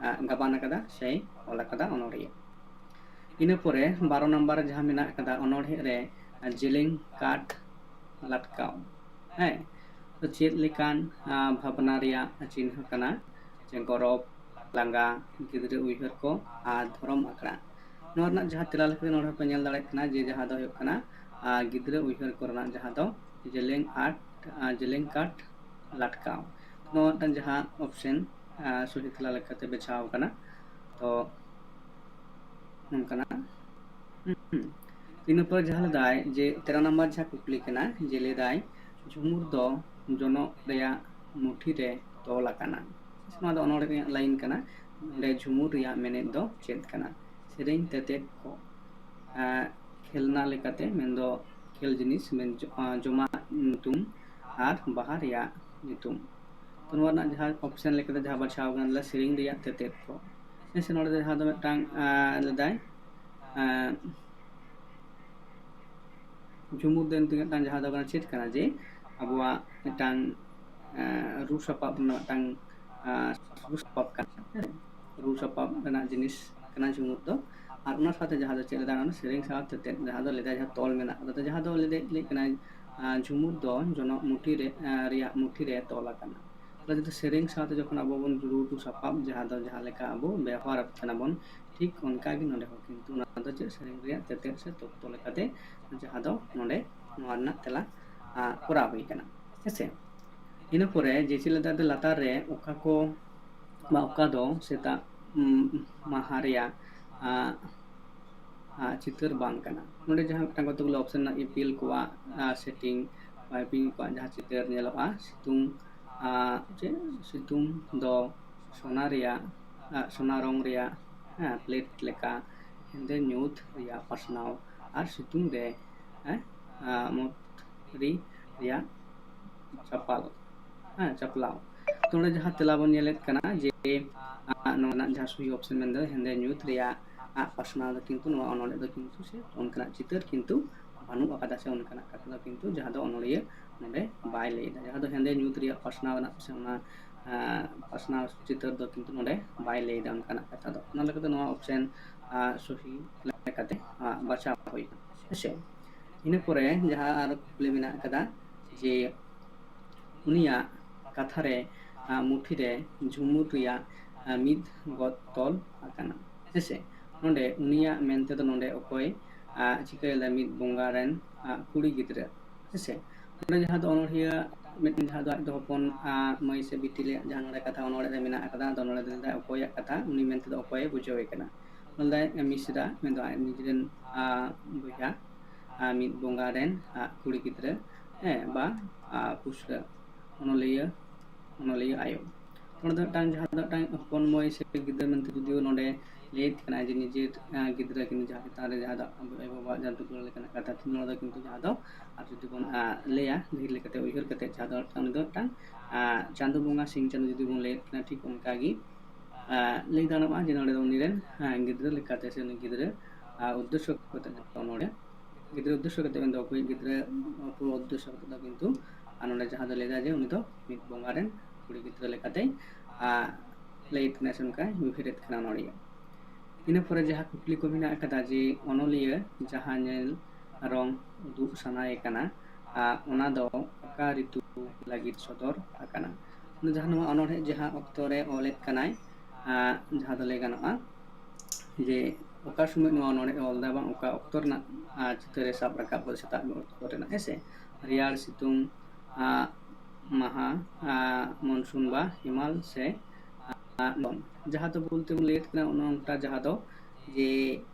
ᱟ, ᱜᱟᱵᱟᱱ ᱟᱠᱟᱫᱟ ᱥᱮᱭ ᱚᱞ ᱟᱠᱟᱫᱟ ᱚᱱᱚᱬᱦᱤᱭᱟᱹ᱾ ᱤᱱᱟᱹ ᱯᱚᱨᱮ ᱵᱟᱨᱚ ᱱᱟᱢᱵᱟᱨ ᱨᱮ ᱡᱟᱦᱟᱸ ᱢᱮᱱᱟᱜ ᱟᱠᱟᱫᱟ, ᱚᱱᱚᱬᱦᱮ ᱨᱮ ᱡᱮᱞᱮᱧ ᱠᱟᱴ ᱞᱟᱴᱠᱟᱣ, ᱦᱮᱸ, ᱛᱚ ᱪᱮᱫ ᱞᱮᱠᱟᱱ, ᱟ, ᱵᱷᱟᱵᱽᱱᱟ ᱨᱮᱭᱟᱜ ᱪᱤᱱᱦᱟᱹ ᱠᱟᱱᱟ? ᱡᱮ ᱜᱚᱨᱚᱵᱽ, ᱞᱟᱸᱜᱟ, ᱜᱤᱫᱽᱨᱟᱹ ᱩᱭᱦᱟᱹᱨ ᱠᱚ ᱟᱨ ᱫᱷᱚᱨᱚᱢ ᱟᱠᱷᱲᱟ᱾ ᱱᱚᱣᱟ ᱨᱮᱱᱟᱜ ᱡᱟᱦᱟᱸ ᱛᱮᱞᱟ ᱞᱮᱠᱟᱛᱮ ᱱᱚᱰᱮ ᱯᱮ ᱧᱮᱞ ᱫᱟᱲᱮᱭᱟᱜ ᱠᱟᱱᱟ ᱡᱮ ᱡᱟᱦᱟᱸ ᱫᱚ ᱦᱩᱭᱩᱜ ᱠᱟᱱᱟ, ᱟ, ᱜᱤᱫᱽᱨᱟᱹ ᱩᱭᱦᱟᱹᱨ ᱠᱚᱨᱮᱱᱟᱜ ᱡᱟᱦᱟᱸ ᱫᱚ ᱡᱮᱞᱮᱧ ᱟᱴ, ᱟ, ᱡᱮᱞᱮᱧ ᱠᱟᱴ ᱞᱟᱴᱠᱟᱣ᱾ ᱱᱚᱣᱟ ᱢᱤᱫᱴᱟᱝ ᱡᱟᱦᱟᱸ ᱚᱯᱥᱮᱱ, ᱟ, ᱥᱚᱦᱤ ᱛᱮᱞᱟ ᱞᱮᱠᱟᱛᱮ ᱵᱮᱪᱷᱟᱣ ᱟᱠᱟᱱᱟ᱾ ᱛᱚ ᱱᱚᱝᱠᱟᱱᱟᱜ ᱦᱩᱸ᱾ ᱤᱱᱟᱹ ᱯᱚᱨ ᱡᱟᱦᱟᱸ ᱞᱮᱫᱟᱭ ᱡᱮ ᱛᱮᱨᱚ ᱱᱟᱢᱵᱟᱨ ᱡᱟᱦᱟᱸ ᱠᱩᱠᱞᱤ ᱠᱟᱱᱟ, ᱡᱮ ᱞᱟᱹᱭᱫᱟᱭ ᱡᱷᱩᱢᱩᱨ ᱫᱚ ᱡᱚᱱᱚᱜ ᱨᱮᱭᱟᱜ ᱢᱩᱴᱷᱤ ᱨᱮ ᱛᱚᱞ ᱟᱠᱟᱱᱟ᱾ ᱱᱚᱣᱟ ᱫᱚ ᱚᱱᱚᱲᱦᱮ ᱨᱮᱭᱟᱜ line ᱠᱟᱱᱟ᱾ ᱱᱚᱰᱮ ᱡᱷᱩᱢᱩᱨ ᱨᱮᱭᱟᱜ ᱢᱮᱱᱮᱫ ᱫᱚ ᱪᱮᱫ ᱠᱟᱱᱟ? ᱥᱮᱨᱮᱧ ᱛᱮᱛᱮᱫ ᱠᱚ, ᱟᱸ, ᱠᱷᱮᱞᱱᱟ ᱞᱮᱠᱟᱛᱮ, ᱢᱮᱱᱫᱚ ᱠᱷᱮᱞ ᱡᱤᱱᱤᱥ, ᱢᱮᱱ ᱡᱚ-, ᱟᱸ, ᱡᱚᱢᱟᱜ ᱧᱩᱛᱩᱢ ᱟᱨ ᱵᱟᱦᱟ ᱨᱮᱭᱟᱜ ᱧᱩᱛᱩᱢ᱾ ᱛᱚ ᱱᱚᱣᱟ ᱨᱮᱱᱟᱜ ᱡᱟᱦᱟᱸ option ᱞᱮᱠᱟᱛᱮ ᱡᱟᱦᱟᱸ ᱵᱟᱪᱷᱟᱣ ᱠᱟᱱᱟ, ᱥᱮᱨᱮᱧ ᱨᱮᱭᱟᱜ ᱛᱮᱛᱮᱫ ᱠᱚ᱾ ᱦᱮᱸ ᱥᱮ, ᱱᱚᱰᱮ ᱫᱚ ᱡᱟᱦᱟᱸ ᱫᱚ ᱢᱤᱫᱴᱟᱝ, ᱟᱸ, ᱞᱮᱫᱟᱭ, ᱟᱸ, ᱡᱷᱩᱢᱩᱨ ᱫᱚ ᱮᱱᱛᱮ ᱢᱤᱫᱴᱟᱝ ᱡᱟᱦᱟᱸ ᱫᱚ ᱠᱟᱱᱟ ᱪᱮᱫ ᱠᱟᱱᱟ, ᱡᱮ ᱟᱵᱚᱣᱟᱜ ᱢᱤᱫᱴᱟᱝ, ᱟᱸ, ᱨᱩ ᱥᱟᱯᱟᱵ ᱨᱮᱱᱟᱜ ᱢᱤᱫᱴᱟᱝ, ᱟᱸ, ᱨᱩ ᱥᱟᱯᱟᱵ ᱠᱟᱱᱟ, ᱨᱩ ᱥᱟᱯᱟᱵ ᱨᱮᱱᱟᱜ ᱡᱤᱱᱤᱥ ᱠᱟᱱᱟ ᱡᱷᱩᱢᱩᱨ ᱫᱚ᱾ ᱟᱨ ᱚᱱᱟ ᱥᱟᱶᱛᱮ ᱡᱟᱦᱟᱸ ᱫᱚ ᱪᱮᱫ ᱞᱮᱫᱟ, ᱚᱱᱟ ᱥᱮᱨᱮᱧ ᱥᱟᱶ ᱛᱮᱛᱮᱫ ᱡᱟᱦᱟᱸ ᱫᱚ ᱞᱮᱫᱟ, ᱡᱟᱦᱟᱸ ᱛᱚᱞ ᱢᱮᱱᱟᱜ ᱠᱟᱫᱟ, ᱡᱟᱦᱟᱸ ᱫᱚ ᱞᱟᱹᱭ ᱠᱟᱱᱟ, ᱟᱸ, ᱡᱷᱩᱢᱩᱨ ᱫᱚ ᱡᱚᱱᱚᱜ ᱢᱩᱴᱷᱤ ᱨᱮ, ᱟᱸ, ᱨᱮᱭᱟᱜ ᱢᱩᱴᱷᱤ ᱨᱮ ᱛᱚᱞ ᱟᱠᱟᱱᱟ᱾ ᱛᱟᱦᱞᱮ ᱡᱩᱫᱤ ᱥᱮᱨᱮᱧ ᱥᱟᱶᱛᱮ ᱡᱚᱠᱷᱚᱱ ᱟᱵᱚ ᱵᱚᱱ ᱨᱩ, ᱨᱩ ᱥᱟᱯᱟᱵ, ᱡᱟᱦᱟᱸ ᱫᱚ ᱡᱟᱦᱟᱸ ᱞᱮᱠᱟ ᱟᱵᱚ ᱵᱮᱣᱦᱟᱨ ᱠᱟᱱᱟ ᱵᱚᱱ, ᱴᱷᱤᱠ ᱚᱱᱠᱟ ᱜᱮ ᱱᱚᱰᱮ ᱦᱚᱸ ᱠᱤᱱᱛᱩ ᱚᱱᱟ ᱫᱚ ᱪᱮᱫ, ᱥᱮᱨᱮᱧ ᱨᱮᱭᱟᱜ ᱛᱮᱛᱮᱫ ᱥᱮ ᱛᱚᱛᱛᱚ ᱞᱮᱠᱟᱛᱮ ᱡᱟᱦᱟᱸ ᱫᱚ ᱱᱚᱰᱮ ᱱᱚᱣᱟ ᱨᱮᱱᱟᱜ ᱛᱮᱞᱟ, ᱟᱸ, ᱠᱚᱨᱟᱣ ᱦᱩᱭ ᱠᱟᱱᱟ᱾ ᱦᱮᱸᱥᱮ? ᱤᱱᱟᱹ ᱯᱚᱨᱮ ᱡᱮ ᱪᱮᱫ ᱞᱮᱠᱟ ᱞᱟᱛᱟᱨ ᱨᱮ ᱚᱠᱟ ᱠᱚ ᱵᱟ ᱚᱠᱟ ᱫᱚ ᱥᱮᱛᱟᱜ, ᱩᱢ, ᱢᱟᱦᱟ ᱨᱮᱭᱟᱜ, ᱟᱸ, ᱟᱸ, ᱪᱤᱛᱟᱹᱨ ᱵᱟᱝ ᱠᱟᱱᱟ᱾ ᱱᱚᱰᱮ ᱡᱟᱦᱟᱸ ᱢᱤᱫᱴᱟᱝ ᱠᱚᱛᱚᱠ ᱜᱩᱞᱳ option ᱢᱮᱱᱟᱜᱼᱟ, ᱤᱯᱤᱞ ᱠᱚᱣᱟᱜ, ᱟᱸ, setting, ᱵᱤᱧ ᱠᱚᱣᱟᱜ ᱡᱟᱦᱟᱸ ᱪᱤᱛᱟᱹᱨ ᱧᱮᱞᱚᱜᱼᱟ, ᱥᱤᱛᱩᱝ, ᱟᱸ, ᱪᱮᱫ ᱥᱤᱛᱩᱝ ᱫᱚ ᱥᱚᱱᱟ ᱨᱮᱭᱟᱜ, ᱟᱸ, ᱥᱚᱱᱟ ᱨᱚᱝ ᱨᱮᱭᱟᱜ, ᱦᱮᱸ, plate ᱞᱮᱠᱟ ᱦᱮᱸᱫᱮ ᱧᱩᱛ ᱨᱮᱭᱟᱜ ᱯᱟᱥᱱᱟᱣ ᱟᱨ ᱥᱤᱛᱩᱝ ᱨᱮ, ᱦᱮᱸ, ᱟᱸ, ᱢᱚᱛᱨᱤ ᱨᱮᱭᱟᱜ ᱪᱟᱯᱟᱞ, ᱦᱮᱸ, ᱪᱟᱯᱞᱟᱣ᱾ ᱛᱚ ᱱᱚᱰᱮ ᱡᱟᱦᱟᱸ ᱛᱮᱞᱟ ᱵᱚᱱ ᱧᱮᱞᱮᱫ ᱠᱟᱱᱟ ᱡᱮ, ᱟᱸ, ᱱᱚᱣᱟ ᱨᱮᱱᱟᱜ ᱡᱟᱦᱟᱸ ᱥᱩᱭ option ᱢᱮᱱᱫᱚ ᱦᱮᱸᱫᱮ ᱧᱩᱛ ᱨᱮᱭᱟᱜ ᱟᱸᱜ ᱯᱟᱥᱱᱟᱣ ᱫᱚ ᱠᱤᱱᱛᱩ ᱱᱚᱣᱟ ᱚᱱᱚᱬᱦᱮ ᱫᱚ ᱠᱤᱱᱛᱩ ᱥᱮ ᱚᱱᱠᱟᱱᱟᱜ ᱪᱤᱛᱟᱹᱨ ᱠᱤᱱᱛᱩ ᱵᱟᱹᱱᱩᱜ ᱟᱠᱟᱫᱟ, ᱥᱮ ᱚᱱᱠᱟᱱᱟᱜ ᱠᱟᱛᱷᱟ ᱫᱚ ᱠᱤᱱᱛᱩ ᱡᱟᱦᱟᱸ ᱫᱚ ᱚᱱᱚᱬᱦᱤᱭᱟᱹ ᱱᱚᱰᱮ ᱵᱟᱭ ᱞᱟᱹᱭ ᱮᱫᱟ᱾ ᱡᱟᱦᱟᱸ ᱫᱚ ᱦᱮᱸᱫᱮ ᱧᱩᱛ ᱨᱮᱭᱟᱜ ᱯᱟᱥᱱᱟᱣ ᱨᱮᱱᱟᱜ ᱥᱮ ᱚᱱᱟ, ᱟᱸ, ᱯᱟᱥᱱᱟᱣ ᱪᱤᱛᱟᱹᱨ ᱫᱚ ᱠᱤᱱᱛᱩ ᱱᱚᱰᱮ ᱵᱟᱭ ᱞᱟᱹᱭ ᱮᱫᱟ ᱚᱱᱠᱟᱱᱟᱜ ᱠᱟᱛᱷᱟ ᱫᱚ᱾ ᱚᱱᱟ ᱞᱮᱠᱟᱛᱮ ᱱᱚᱣᱟ option, ᱟᱸ, ᱥᱚᱦᱤ ᱞᱮᱠᱟᱛᱮ, ᱟᱸ, ᱵᱟᱪᱷᱟᱣ ᱦᱩᱭ ᱮᱱᱟ᱾ ᱦᱮᱸᱥᱮ? ᱤᱱᱟᱹ ᱯᱚᱨᱮ ᱡᱟᱦᱟᱸ ᱟᱨ ᱠᱩᱠᱞᱤ ᱢᱮᱱᱟᱜ ᱟᱠᱟᱫᱟ ᱡᱮ ᱩᱱᱤᱭᱟᱜ ᱠᱟᱛᱷᱟ ᱨᱮ, ᱟᱸ, ᱢᱩᱴᱷᱤ ᱨᱮ ᱡᱷᱩᱢᱩᱨ ᱨᱮᱭᱟᱜ, ᱟᱸ, ᱢᱤᱫ ᱜᱚᱫ ᱛᱚᱞ ᱟᱠᱟᱱᱟ᱾ ᱦᱮᱸᱥᱮ? ᱱᱚᱰᱮ ᱩᱱᱤᱭᱟᱜ ᱢᱮᱱᱛᱮ ᱫᱚ ᱱᱚᱰᱮ ᱚᱠᱚᱭ, ᱟᱸ, ᱪᱤᱠᱟᱹᱭᱮᱫᱟ? ᱢᱤᱫ ᱵᱚᱸᱜᱟ ᱨᱮᱱ, ᱟᱸ, ᱠᱩᱲᱤ ᱜᱤᱫᱽᱨᱟᱹ᱾ ᱦᱮᱸᱥᱮ? ᱱᱚᱰᱮ ᱡᱟᱦᱟᱸ ᱫᱚ ᱚᱱᱚᱬᱦᱤᱭᱟᱹ ᱢᱤᱫᱴᱮᱱ ᱡᱟᱦᱟᱸ ᱫᱚ ᱟᱡ ᱫᱚ ᱦᱚᱯᱚᱱ, ᱟᱸ, ᱢᱟᱹᱭ ᱥᱮ ᱵᱤᱴᱤ ᱨᱮᱭᱟᱜ ᱡᱟᱦᱟᱸ ᱱᱚᱰᱮ ᱠᱟᱛᱷᱟ ᱚᱱᱚᱬᱦᱮ ᱨᱮ ᱢᱮᱱᱟᱜ ᱟᱠᱟᱫᱟ, ᱟᱫᱚ ᱱᱚᱰᱮ ᱫᱚ ᱞᱟᱹᱭᱫᱟ ᱚᱠᱚᱭᱟᱜ ᱠᱟᱛᱷᱟ, ᱩᱱᱤ ᱢᱮᱱᱛᱮ ᱫᱚ ᱚᱠᱚᱭᱮ ᱵᱩᱡᱷᱟᱹᱣᱮ ᱠᱟᱱᱟ᱾ ᱚᱱᱚᱞ ᱫᱟᱭ ᱢᱤᱥᱨᱟ, ᱢᱮᱱᱫᱚ ᱟᱡ ᱱᱤᱡᱮᱨᱮᱱ ᱟ, ᱵᱚᱭᱦᱟ, ᱟ, ᱢᱤᱫ ᱵᱚᱸᱜᱟ ᱨᱮᱱ ᱟ, ᱠᱩᱲᱤ ᱜᱤᱫᱽᱨᱟᱹ, ᱦᱮᱸ, ᱵᱟ ᱟ, ᱯᱩᱥᱨᱟᱹ ᱚᱱᱚᱞᱤᱭᱟᱹ, ᱚᱱᱚᱞᱤᱭᱟᱹ ᱟᱭᱳ᱾ ᱱᱚᱰᱮ ᱫᱚ ᱢᱤᱫᱴᱟᱝ, ᱡᱟᱦᱟᱸ ᱫᱚ ᱢᱤᱫᱴᱟᱝ ᱦᱚᱯᱚᱱ ᱢᱟᱹᱭ ᱥᱮ ᱜᱤᱫᱽᱨᱟᱹ ᱢᱮᱱᱛᱮ ᱡᱩᱫᱤᱭᱳ ᱱᱚᱰᱮ ᱞᱟᱹᱭᱮᱫ ᱠᱟᱱᱟᱭ ᱡᱮ ᱱᱤᱡᱮᱨ ᱟ, ᱜᱤᱫᱽᱨᱟᱹ ᱠᱤᱱ ᱡᱟᱦᱟᱸ ᱪᱮᱛᱟᱱ ᱨᱮ ᱡᱟᱦᱟᱸ ᱫᱚ ᱟᱭᱳ ᱵᱟᱵᱟᱣᱟᱜ ᱡᱟᱦᱟᱸ ᱫᱩᱞᱟᱹᱲ ᱞᱮᱠᱟᱱᱟᱜ ᱠᱟᱛᱷᱟ, ᱱᱚᱰᱮ ᱫᱚ ᱠᱤᱱᱛᱩ ᱡᱟᱦᱟᱸ ᱫᱚ ᱟᱨ ᱡᱩᱫᱤ ᱵᱚᱱ ᱟ, ᱞᱟᱹᱭᱟ ᱜᱟᱹᱦᱤᱨ ᱞᱮᱠᱟᱛᱮ ᱩᱭᱦᱟᱹᱨ ᱠᱟᱛᱮ, ᱡᱟᱦᱟᱸ ᱫᱚ ᱢᱤᱫᱴᱟᱝ, ᱩᱱᱤ ᱫᱚ ᱢᱤᱫᱴᱟᱝ ᱟ, ᱪᱟᱸᱫᱳ ᱵᱚᱸᱜᱟ, ᱥᱤᱧ ᱪᱟᱸᱫᱳ ᱡᱩᱫᱤ ᱵᱚᱱ ᱞᱟᱹᱭᱮᱫ ᱠᱟᱱᱟ, ᱴᱷᱤᱠ ᱚᱱᱠᱟ ᱜᱮ ᱟ, ᱞᱟᱹᱭ ᱜᱟᱱᱚᱜᱼᱟ ᱡᱮ ᱱᱚᱰᱮ ᱫᱚ ᱩᱱᱤ ᱨᱮᱱ ᱟ, ᱜᱤᱫᱽᱨᱟᱹ ᱞᱮᱠᱟᱛᱮ ᱥᱮ ᱩᱱᱤ ᱜᱤᱫᱽᱨᱟᱹ ᱟ, ᱩᱫᱽᱫᱮᱥᱥᱚ ᱠᱟᱛᱮ ᱱᱚᱰᱮ ᱜᱤᱫᱽᱨᱟᱹ ᱩᱫᱽᱫᱮᱥᱥᱚ ᱠᱟᱛᱮ ᱢᱮᱱᱫᱚ ᱚᱠᱚᱭ ᱜᱤᱫᱽᱨᱟᱹ ᱯᱩᱨᱟᱹ ᱩᱫᱽᱫᱮᱥᱥᱚ ᱠᱟᱛᱮ ᱫᱚ ᱠᱤᱱᱛᱩ ᱟᱨ ᱱᱚᱰᱮ ᱡᱟᱦᱟᱸ ᱫᱚ ᱞᱟᱹᱭ ᱫᱟ ᱡᱮ ᱩᱱᱤ ᱫᱚ ᱢᱤᱫ ᱵᱚᱸᱜᱟ ᱨᱮᱱ ᱠᱩᱲᱤ ᱜᱤᱫᱽᱨᱟᱹ ᱞᱮᱠᱟᱛᱮ ᱟ, ᱞᱟᱹᱭᱮᱫ ᱠᱟᱱᱟ ᱥᱮ ᱚᱱᱠᱟᱭ ᱩᱭᱦᱟᱹᱨᱮᱫ ᱠᱟᱱᱟ ᱚᱱᱚᱞᱤᱭᱟᱹ᱾ ᱤᱱᱟᱹ ᱯᱚᱨᱮ ᱡᱟᱦᱟᱸ ᱠᱩᱠᱞᱤ ᱠᱚ ᱢᱮᱱᱟᱜ ᱟᱠᱟᱫᱟ ᱡᱮ ᱚᱱᱚᱞᱤᱭᱟᱹ ᱡᱟᱦᱟᱸ ᱧᱮᱞ ᱨᱚᱝ ᱩᱫᱩᱜ ᱥᱟᱱᱟᱭᱮ ᱠᱟᱱᱟ, ᱟ, ᱚᱱᱟ ᱫᱚ ᱚᱠᱟ ᱨᱤᱛᱩ ᱞᱟᱹᱜᱤᱫ ᱥᱚᱫᱚᱨ ᱟᱠᱟᱱᱟ? ᱡᱟᱦᱟᱸ ᱱᱚᱣᱟ ᱚᱱᱚᱬᱦᱮ ᱡᱟᱦᱟᱸ ᱚᱠᱛᱚ ᱨᱮ ᱚᱞᱮᱫ ᱠᱟᱱᱟᱭ, ᱟ, ᱡᱟᱦᱟᱸ ᱫᱚ ᱞᱟᱹᱭ ᱜᱟᱱᱚᱜᱼᱟ ᱡᱮ ᱚᱠᱟ ᱥᱚᱢᱚᱭ ᱱᱚᱣᱟ ᱚᱱᱚᱬᱦᱮ ᱚᱞ ᱮᱫᱟ, ᱵᱟᱝ ᱚᱠᱟ ᱚᱠᱛᱚ ᱨᱮᱱᱟᱜ ᱟ, ᱪᱤᱛᱟᱹᱨ ᱮ ᱥᱟᱵ ᱨᱟᱠᱟᱵ ᱠᱟᱫᱟ, ᱥᱮᱛᱟᱜ ᱚᱠᱛᱚ ᱨᱮᱱᱟᱜ, ᱦᱮᱸ ᱥᱮ? ᱨᱮᱭᱟᱲ ᱥᱤᱛᱩᱝ ᱟ, ᱢᱟᱦᱟ, ᱟ, ᱢᱚᱱᱥᱩᱱ ᱵᱟ ᱦᱮᱢᱟᱞ ᱥᱮ ᱟ, ᱡᱟᱦᱟᱸ ᱫᱚ ᱵᱚᱞᱛᱮ ᱵᱚᱱ ᱞᱟᱹᱭᱮᱫ ᱠᱟᱱᱟ ᱚᱱᱮ ᱚᱱᱠᱟ, ᱡᱟᱦᱟᱸ ᱫᱚ ᱡᱮ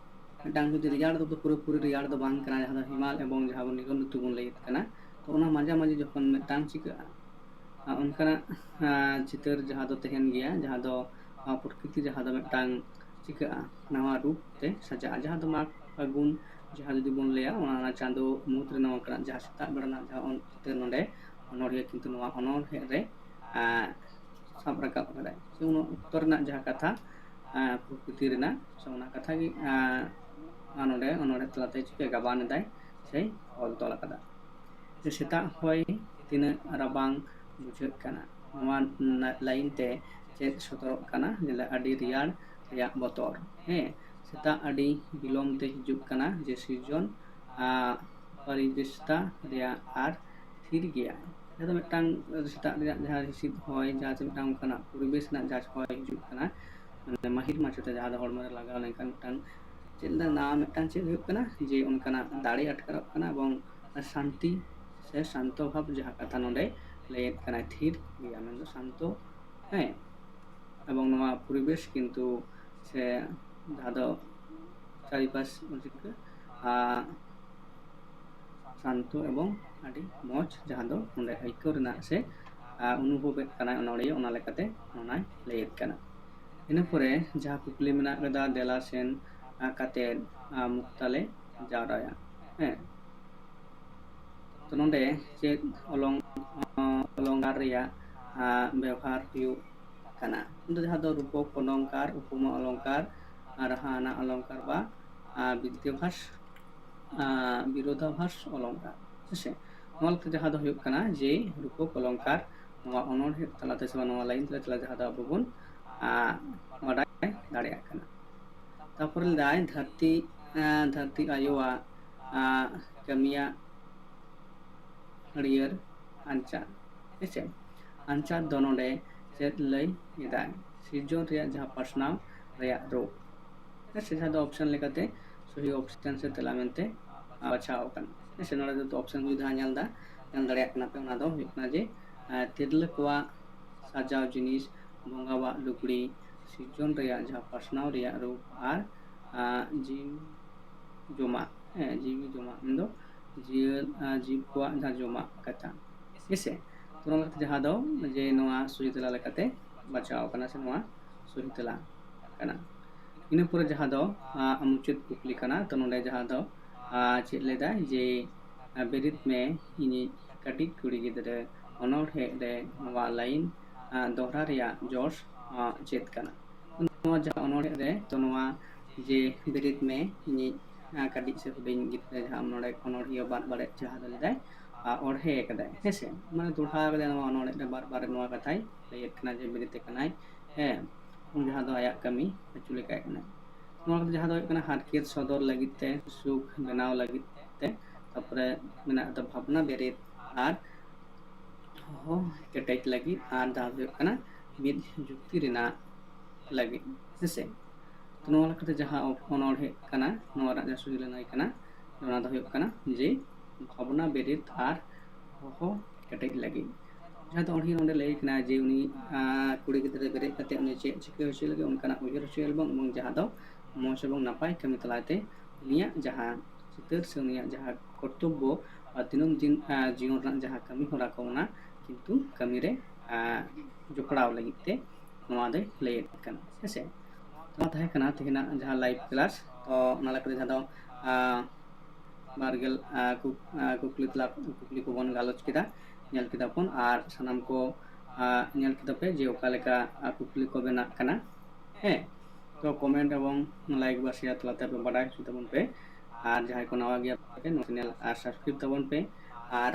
ᱢᱤᱫᱴᱟᱝ ᱡᱩᱫᱤ ᱨᱮᱭᱟᱲ ᱫᱚ ᱯᱩᱨᱟᱹᱯᱩᱨᱤ ᱨᱮᱭᱟᱲ ᱫᱚ ᱵᱟᱝ ᱠᱟᱱᱟ, ᱡᱟᱦᱟᱸ ᱫᱚ ᱦᱮᱢᱟᱞ ᱮᱵᱚᱝ ᱡᱟᱦᱟᱸ ᱵᱚᱱ ᱱᱤᱨᱚᱱ ᱨᱤᱛᱩ ᱵᱚᱱ ᱞᱟᱹᱭᱮᱫ ᱠᱟᱱᱟ, ᱛᱚ ᱚᱱᱟ ᱢᱟᱡᱷᱟ ᱢᱟᱹᱡᱷᱤ ᱡᱚᱠᱷᱚᱱ ᱢᱤᱫᱴᱟᱝ ᱪᱤᱠᱟᱹᱜᱼᱟ, ᱟ, ᱚᱱᱠᱟᱱᱟᱜ ᱟ, ᱪᱤᱛᱟᱹᱨ ᱡᱟᱦᱟᱸ ᱫᱚ ᱛᱟᱦᱮᱱ ᱜᱮᱭᱟ, ᱡᱟᱦᱟᱸ ᱫᱚ ᱟ, ᱯᱨᱚᱠᱨᱤᱛᱤ ᱡᱟᱦᱟᱸ ᱫᱚ ᱢᱤᱫᱴᱟᱝ ᱪᱤᱠᱟᱹᱜᱼᱟ, ᱱᱟᱣᱟ ᱨᱩᱯ ᱛᱮ ᱥᱟᱡᱟᱜᱼᱟ, ᱡᱟᱦᱟᱸ ᱫᱚ ᱢᱟᱜᱽ ᱯᱷᱟᱹᱜᱩᱱ ᱡᱟᱦᱟᱸ ᱡᱩᱫᱤ ᱵᱚᱱ ᱞᱟᱹᱭᱟ, ᱚᱱᱟ ᱪᱟᱸᱫᱳ ᱢᱩᱫᱽ ᱨᱮ ᱱᱚᱣᱟ ᱠᱟᱱᱟ, ᱡᱟᱦᱟᱸ ᱥᱮᱛᱟᱜ ᱵᱮᱲᱟ ᱨᱮᱱᱟᱜ ᱡᱟᱦᱟᱸ ᱚᱱ-, ᱪᱤᱛᱟᱹᱨ ᱱᱚᱰᱮ ᱚᱱᱚᱬᱦᱤᱭᱟᱹ ᱠᱤᱱᱛᱩ ᱱᱚᱣᱟ ᱚᱱᱚᱬᱦᱮ ᱨᱮ ᱟ, ᱥᱟᱵ ᱨᱟᱠᱟᱵ ᱠᱟᱫᱟᱭ᱾ ᱥᱮ ᱩᱱ ᱚᱠᱛᱚ ᱨᱮᱱᱟᱜ ᱡᱟᱦᱟᱸ ᱠᱟᱛᱷᱟ, ᱟ, ᱯᱨᱚᱠᱨᱤᱛᱤ ᱨᱮᱱᱟᱜ, ᱥᱮ ᱚᱱᱟ ᱠᱟᱛᱷᱟ ᱜᱮ, ᱟ, ᱱᱚᱰᱮ ᱚᱱᱚᱬᱦᱮ ᱛᱟᱞᱟᱛᱮ ᱪᱤᱠᱟᱹ ᱜᱟᱵᱟᱱ ᱮᱫᱟᱭ ᱥᱮ ᱚᱞ ᱛᱚᱞ ᱟᱠᱟᱫᱟ᱾ ᱡᱮ ᱥᱮᱛᱟᱜ ᱦᱚᱭ ᱛᱤᱱᱟᱹᱜ ᱨᱟᱵᱟᱝ ᱵᱩᱡᱷᱟᱹᱜ ᱠᱟᱱᱟ, ᱱᱚᱣᱟ ᱞᱟᱭᱤᱱ ᱛᱮ ᱪᱮᱫ ᱥᱚᱫᱚᱨᱚᱜ ᱠᱟᱱᱟ? ᱡᱮ ᱟᱹᱰᱤ ᱨᱮᱭᱟᱲ ᱨᱮᱭᱟᱜ ᱵᱚᱛᱚᱨ᱾ ᱦᱮᱸ, ᱥᱮᱛᱟᱜ ᱟᱹᱰᱤ ᱵᱤᱞᱚᱢ ᱛᱮ ᱦᱤᱡᱩᱜ ᱠᱟᱱᱟ, ᱡᱮ ᱥᱤᱨᱡᱚᱱ, ᱟ, ᱯᱟᱨᱤᱫᱤᱥᱛᱟ ᱨᱮᱭᱟᱜ ᱟᱨ ᱛᱷᱤᱨ ᱜᱮᱭᱟ᱾ ᱡᱟᱦᱟᱸ ᱫᱚ ᱢᱤᱫᱴᱟᱝ ᱥᱮᱛᱟᱜ ᱨᱮᱭᱟᱜ ᱡᱟᱦᱟᱸ ᱦᱤᱸᱥᱤᱫ ᱦᱚᱭ, ᱡᱟᱦᱟᱸ ᱪᱮ ᱢᱤᱫᱴᱟᱝ ᱚᱱᱠᱟᱱᱟᱜ ᱯᱚᱨᱤᱵᱮᱥ ᱨᱮᱱᱟᱜ ᱡᱟᱦᱟᱸ ᱦᱚᱭ ᱦᱤᱡᱩᱜ ᱠᱟᱱᱟ, ᱢᱟᱱᱮ ᱢᱟᱹᱦᱤᱨ ᱢᱟᱪᱷᱟᱛᱮ ᱡᱟᱦᱟᱸ ᱫᱚ ᱦᱚᱲᱢᱚ ᱨᱮ ᱞᱟᱜᱟᱣ ᱞᱮᱱᱠᱷᱟᱱ ᱢᱤᱫᱴᱟᱝ ᱪᱮᱫ ᱞᱮᱠᱟ ᱱᱟᱣᱟ ᱢᱤᱫᱴᱟᱝ ᱪᱮᱫ ᱦᱩᱭᱩᱜ ᱠᱟᱱᱟ, ᱡᱮ ᱚᱱᱠᱟᱱᱟᱜ ᱫᱟᱲᱮ ᱟᱴᱠᱟᱨᱚᱜ ᱠᱟᱱᱟ ᱮᱵᱚᱝ ᱥᱟᱱᱛᱤ ᱥᱮ ᱥᱟᱱᱛᱚ ᱵᱷᱟᱵᱽ ᱡᱟᱦᱟᱸ ᱠᱟᱛᱷᱟ ᱱᱚᱰᱮ ᱞᱟᱹᱭᱮᱫ ᱠᱟᱱᱟᱭ, ᱛᱷᱤᱨ ᱜᱮᱭᱟ, ᱢᱮᱱᱫᱚ ᱥᱟᱱᱛᱚ, ᱦᱮᱸ, ᱮᱵᱚᱝ ᱱᱚᱣᱟ ᱯᱚᱨᱤᱵᱮᱥ ᱠᱤᱱᱛᱩ ᱥᱮ ᱡᱟᱦᱟᱸ ᱫᱚ ᱪᱟᱨᱤᱯᱟᱥ ᱩᱱ ᱡᱚᱠᱷᱮᱡ ᱥᱟᱱᱛᱚ ᱮᱵᱚᱝ ᱟᱹᱰᱤ ᱢᱚᱡᱽ, ᱡᱟᱦᱟᱸ ᱫᱚ ᱚᱸᱰᱮ ᱟᱹᱭᱠᱟᱹᱣ ᱨᱮᱱᱟᱜ ᱥᱮ ᱚᱱᱩᱵᱷᱚᱵᱮᱫ ᱠᱟᱱᱟᱭ ᱚᱱᱚᱲᱦᱤᱭᱟᱹ, ᱚᱱᱟ ᱞᱮᱠᱟᱛᱮ ᱚᱱᱟᱭ ᱞᱟᱹᱭᱮᱫ ᱠᱟᱱᱟ᱾ ᱤᱱᱟᱹ ᱯᱚᱨᱮ ᱡᱟᱦᱟᱸ ᱠᱩᱠᱞᱤ ᱢᱮᱱᱟᱜ ᱠᱟᱫᱟ, ᱫᱮᱞᱟ ᱥᱮᱱ ᱠᱟᱛᱮ ᱢᱩᱠᱛᱟ ᱞᱮ ᱡᱟᱣᱨᱟᱭᱟ᱾ ᱦᱮᱸ, ᱛᱚ ᱱᱚᱰᱮ ᱪᱮᱫ ᱚᱞᱚᱝ ᱚᱞᱚᱝᱠᱟᱨ ᱨᱮᱭᱟᱜ ᱵᱮᱣᱦᱟᱨ ᱦᱩᱭᱩᱜ ᱠᱟᱱᱟ? ᱡᱟᱦᱟᱸ ᱫᱚ ᱨᱩᱯᱚᱠ ᱚᱞᱚᱝᱠᱟᱨ, ᱩᱯᱚᱢᱟ ᱚᱞᱚᱝᱠᱟᱨ, ᱨᱟᱦᱟ ᱟᱱᱟᱜ ᱚᱞᱚᱝᱠᱟᱨ ᱵᱟ ᱵᱤᱨᱩᱫᱷᱟᱵᱷᱟᱥ ᱵᱤᱨᱳᱫᱷᱟᱵᱷᱟᱥ ᱚᱞᱚᱝᱠᱟᱨ᱾ ᱦᱮᱸᱥᱮ, ᱱᱚᱣᱟ ᱞᱮᱠᱟᱛᱮ ᱡᱟᱦᱟᱸ ᱫᱚ ᱦᱩᱭᱩᱜ ᱠᱟᱱᱟ ᱡᱮ ᱨᱩᱯᱚᱠ ᱚᱞᱚᱝᱠᱟᱨ, ᱱᱚᱣᱟ ᱚᱱᱚᱬᱦᱮ ᱛᱟᱞᱟᱛᱮ ᱥᱮ ᱱᱚᱣᱟ ᱞᱟᱭᱤᱱ ᱛᱟᱞᱟᱛᱮ ᱡᱟᱦᱟᱸ ᱫᱚ ᱟᱵᱚ ᱵᱚᱱ ᱵᱟᱰᱟᱭ ᱫᱟᱲᱮᱭᱟᱜ ᱠᱟᱱᱟ᱾ ᱛᱟᱨᱯᱚᱨᱮ ᱞᱟᱹᱭᱫᱟᱭ ᱫᱷᱟᱹᱨᱛᱤ ᱫᱷᱟᱹᱨᱛᱤ ᱟᱭᱳᱣᱟᱜ ᱠᱟᱹᱢᱤᱭᱟᱜ ᱦᱟᱹᱨᱭᱟᱹᱲ ᱟᱧᱪᱟᱨ᱾ ᱦᱮᱸᱥᱮ, ᱟᱧᱪᱟᱨ ᱫᱚ ᱱᱚᱰᱮ ᱪᱮᱫ ᱞᱟᱹᱭ ᱮᱫᱟᱭ? ᱥᱤᱨᱡᱚᱱ ᱨᱮᱭᱟᱜ ᱡᱟᱦᱟᱸ ᱯᱟᱥᱱᱟᱣ ᱨᱮᱭᱟᱜ ᱨᱩᱯ᱾ ᱦᱮᱸᱥᱮ, ᱡᱟᱦᱟᱸ ᱫᱚ ᱚᱯᱥᱮᱱ ᱞᱮᱠᱟᱛᱮ ᱥᱚᱦᱤ ᱚᱯᱥᱮᱱ ᱥᱮ ᱛᱮᱞᱟ ᱢᱮᱱᱛᱮ ᱵᱟᱪᱷᱟᱣ ᱟᱠᱟᱱᱟ᱾ ᱦᱮᱸᱥᱮ, ᱱᱚᱰᱮ ᱫᱚ ᱚᱯᱥᱮᱱ ᱡᱩᱫᱤ ᱡᱟᱦᱟᱸ ᱧᱮᱞ ᱮᱫᱟ, ᱧᱮᱞ ᱫᱟᱲᱮᱭᱟᱜ ᱠᱟᱱᱟ ᱯᱮ, ᱚᱱᱟ ᱫᱚ ᱦᱩᱭᱩᱜ ᱠᱟᱱᱟ ᱡᱮ ᱛᱤᱨᱞᱟᱹ ᱠᱚᱣᱟᱜ ᱥᱟᱡᱟᱣ ᱡᱤᱱᱤᱥ, ᱵᱚᱸᱜᱟᱣᱟᱜ ᱞᱩᱜᱽᱲᱤ, ᱥᱤᱨᱡᱚᱱ ᱨᱮᱭᱟᱜ ᱡᱟᱦᱟᱸ ᱯᱟᱥᱱᱟᱣ ᱨᱮᱭᱟᱜ ᱨᱩᱯ ᱟᱨ ᱡᱤᱣᱤ ᱡᱚᱢᱟᱜ, ᱦᱮᱸ, ᱡᱤᱣᱤ ᱡᱚᱢᱟᱜ ᱢᱮᱱᱫᱚ ᱡᱤᱭᱟᱹ ᱡᱤᱵ ᱠᱚᱣᱟᱜ ᱡᱟᱦᱟᱸ ᱡᱚᱢᱟᱜ ᱠᱟᱛᱷᱟ᱾ ᱦᱮᱸᱥᱮ, ᱛᱚ ᱱᱚᱣᱟ ᱞᱮᱠᱟᱛᱮ ᱡᱟᱦᱟᱸ ᱫᱚ ᱡᱮ ᱱᱚᱣᱟ ᱥᱚᱦᱤ ᱛᱮᱞᱟ ᱞᱮᱠᱟᱛᱮ ᱵᱟᱪᱷᱟᱣ ᱟᱠᱟᱱᱟ ᱥᱮ ᱱᱚᱣᱟ ᱥᱚᱦᱤ ᱛᱮᱞᱟ ᱠᱟᱱᱟ᱾ ᱤᱱᱟᱹ ᱯᱚᱨᱮ ᱡᱟᱦᱟᱸ ᱫᱚ ᱢᱩᱪᱟᱹᱫ ᱠᱩᱠᱞᱤ ᱠᱟᱱᱟ, ᱛᱚ ᱱᱚᱰᱮ ᱡᱟᱦᱟᱸ ᱫᱚ ᱪᱮᱫ ᱞᱟᱹᱭᱫᱟᱭ ᱡᱮ ᱵᱮᱨᱮᱫ ᱢᱮ ᱤᱧᱤᱡ ᱠᱟᱹᱴᱤᱡ ᱠᱩᱲᱤ ᱜᱤᱫᱽᱨᱟᱹ ᱚᱱᱚᱬᱦᱮ ᱨᱮ ᱱᱚᱣᱟ ᱞᱟᱭᱤᱱ ᱫᱚᱦᱲᱟ ᱨᱮᱭᱟᱜ ᱡᱚᱥ ᱪᱮᱫ ᱠᱟᱱᱟ? ᱱᱚᱣᱟ ᱡᱟᱦᱟᱸ ᱚᱱᱚᱬᱦᱮ ᱨᱮ, ᱛᱚ ᱱᱚᱣᱟ ᱡᱮ ᱵᱮᱨᱮᱫ ᱢᱮ ᱤᱧᱤᱡ ᱠᱟᱹᱴᱤᱡ ᱥᱮ ᱦᱩᱰᱤᱧ ᱜᱤᱫᱽᱨᱟᱹ, ᱡᱟᱦᱟᱸ ᱱᱚᱰᱮ ᱚᱱᱚᱬᱦᱤᱭᱟᱹ ᱵᱟᱫ ᱵᱟᱨᱮ ᱡᱟᱦᱟᱸ ᱫᱚ ᱞᱮᱫᱟᱭ ᱚᱬᱦᱮ ᱠᱟᱫᱟᱭ, ᱦᱮᱸᱥᱮ, ᱢᱟᱱᱮ ᱫᱚᱦᱲᱟ ᱠᱟᱫᱟᱭ ᱱᱚᱣᱟ ᱚᱱᱚᱬᱦᱮ ᱨᱮ ᱵᱟᱨ ᱵᱟᱨ ᱱᱚᱣᱟ ᱠᱟᱛᱷᱟᱭ ᱞᱟᱹᱭᱮᱫ ᱠᱟᱱᱟ ᱡᱮ ᱵᱮᱨᱮᱫ ᱠᱟᱱᱟᱭ, ᱦᱮᱸ, ᱡᱟᱦᱟᱸ ᱫᱚ ᱟᱭᱟᱜ ᱠᱟᱹᱢᱤ ᱟᱹᱪᱩ ᱞᱮᱠᱟᱭ ᱠᱟᱱᱟᱭ᱾ ᱱᱚᱣᱟ ᱠᱚᱫᱚ ᱡᱟᱦᱟᱸ ᱫᱚ ᱦᱩᱭᱩᱜ ᱠᱟᱱᱟ ᱦᱟᱨᱠᱮᱛ ᱥᱚᱫᱚᱨ ᱞᱟᱹᱜᱤᱫ ᱛᱮ, ᱥᱩᱠ ᱵᱮᱱᱟᱣ ᱞᱟᱹᱜᱤᱫ ᱛᱮ, ᱛᱟᱨᱯᱚᱨᱮ ᱢᱮᱱᱟᱜ ᱫᱚ ᱵᱷᱟᱵᱽᱱᱟ ᱵᱮᱨᱮᱫ ᱟᱨ ᱦᱚᱦᱚ ᱠᱮᱴᱮᱡ ᱞᱟᱹᱜᱤᱫ, ᱟᱨ ᱫᱟᱣ ᱦᱩᱭᱩᱜ ᱠᱟᱱᱟ ᱢᱤᱫ ᱡᱩᱠᱛᱤ ᱨᱮᱱᱟᱜ ᱞᱟᱹᱜᱤᱫ, ᱦᱮᱸᱥᱮ᱾ ᱛᱚ ᱱᱚᱣᱟ ᱞᱮᱠᱟᱛᱮ ᱡᱟᱦᱟᱸ ᱚᱱᱚᱬᱦᱮ ᱠᱟᱱᱟ, ᱱᱚᱣᱟ ᱨᱮᱱᱟᱜ ᱡᱟᱦᱟᱸ ᱥᱩᱦᱤ ᱞᱟᱹᱱᱟᱹᱭ ᱠᱟᱱᱟ, ᱚᱱᱟ ᱫᱚ ᱦᱩᱭᱩᱜ ᱠᱟᱱᱟ ᱡᱮ ᱵᱷᱟᱵᱽᱱᱟ ᱵᱮᱨᱮᱫ ᱟᱨ ᱦᱚᱦᱚ ᱠᱮᱴᱮᱡ ᱞᱟᱹᱜᱤᱫ᱾ ᱡᱟᱦᱟᱸ ᱫᱚ ᱚᱸᱰᱮ ᱱᱚᱰᱮ ᱞᱟᱹᱭ ᱠᱟᱱᱟ ᱡᱮ ᱩᱱᱤ ᱟᱸ, ᱠᱩᱲᱤ ᱜᱤᱫᱽᱨᱟᱹ ᱵᱮᱨᱮᱫ ᱠᱟᱛᱮ ᱩᱱᱤ ᱪᱮᱫ ᱪᱤᱠᱟᱹ ᱦᱚᱪᱚᱭ ᱞᱟᱹᱜᱤᱫ ᱚᱱᱠᱟᱱᱟᱜ ᱩᱭᱦᱟᱹᱨ ᱦᱚᱪᱚᱭ ᱟᱵᱚᱱ, ᱮᱵᱚᱝ ᱡᱟᱦᱟᱸ ᱫᱚ ᱢᱚᱡᱽ ᱮᱵᱚᱝ ᱱᱟᱯᱟᱭ ᱠᱟᱹᱢᱤ ᱛᱟᱞᱟᱛᱮ ᱩᱱᱤᱭᱟᱜ ᱡᱟᱦᱟᱸ ᱪᱤᱛᱟᱹᱨ ᱥᱮ ᱩᱱᱤᱭᱟᱜ ᱡᱟᱦᱟᱸ ᱠᱚᱨᱛᱚᱵᱵᱚ ᱟᱨ ᱫᱤᱱᱟᱹᱢ ᱫᱤᱱ ᱟᱸ, ᱡᱤᱭᱚᱱ ᱨᱮᱱᱟᱜ ᱡᱟᱦᱟᱸ ᱠᱟᱹᱢᱤ ᱦᱚᱨᱟ ᱠᱚ ᱚᱱᱟ ᱠᱤᱱᱛᱩ ᱠᱟᱹᱢᱤ ᱨᱮ ᱟᱸ, ᱡᱚᱯᱲᱟᱣ ᱞᱟᱹᱜᱤᱫ ᱛᱮ ᱱᱚᱣᱟ ᱫᱚᱭ ᱞᱟᱹᱭᱮᱫ ᱠᱟᱱᱟ, ᱦᱮᱸᱥᱮ᱾ ᱱᱚᱣᱟ ᱛᱟᱦᱮᱸ ᱠᱟᱱᱟ ᱛᱮᱦᱮᱧᱟᱜ ᱡᱟᱦᱟᱸ live class᱾ ᱛᱚ ᱚᱱᱟ ᱞᱮᱠᱟᱛᱮ ᱡᱟᱦᱟᱸ ᱫᱚ ᱟᱸ, ᱵᱟᱨᱜᱮᱞ ᱟᱸ, ᱠᱩᱠ- ᱟᱸ, ᱠᱩᱠᱞᱤ ᱛᱮᱞᱟ ᱠᱩᱠᱞᱤ ᱠᱚᱵᱚᱱ ᱜᱟᱞᱚᱪ ᱠᱮᱫᱟ, ᱧᱮᱞ ᱠᱮᱫᱟ ᱵᱚᱱ, ᱟᱨ ᱥᱟᱱᱟᱢ ᱠᱚ ᱟᱸ, ᱧᱮᱞ ᱠᱮᱫᱟ ᱯᱮ ᱡᱮ ᱚᱠᱟ ᱞᱮᱠᱟ ᱟᱸ, ᱠᱩᱠᱞᱤ ᱠᱚ ᱵᱮᱱᱟᱜ ᱠᱟᱱᱟ᱾ ᱦᱮᱸ, ᱛᱚ comment ᱮᱵᱚᱝ like ᱵᱟ share ᱛᱟᱞᱟᱛᱮ ᱟᱯᱮ ᱵᱟᱰᱟᱭ ᱦᱚᱪᱚ ᱛᱟᱵᱚᱱ ᱯᱮ᱾ ᱟᱨ ᱡᱟᱦᱟᱸᱭ ᱠᱚ ᱱᱟᱣᱟ ᱜᱮᱭᱟ ᱯᱮ, ᱱᱚᱣᱟ channel ᱟᱨ subscribe ᱛᱟᱵᱚᱱ ᱯᱮ᱾ ᱟᱨ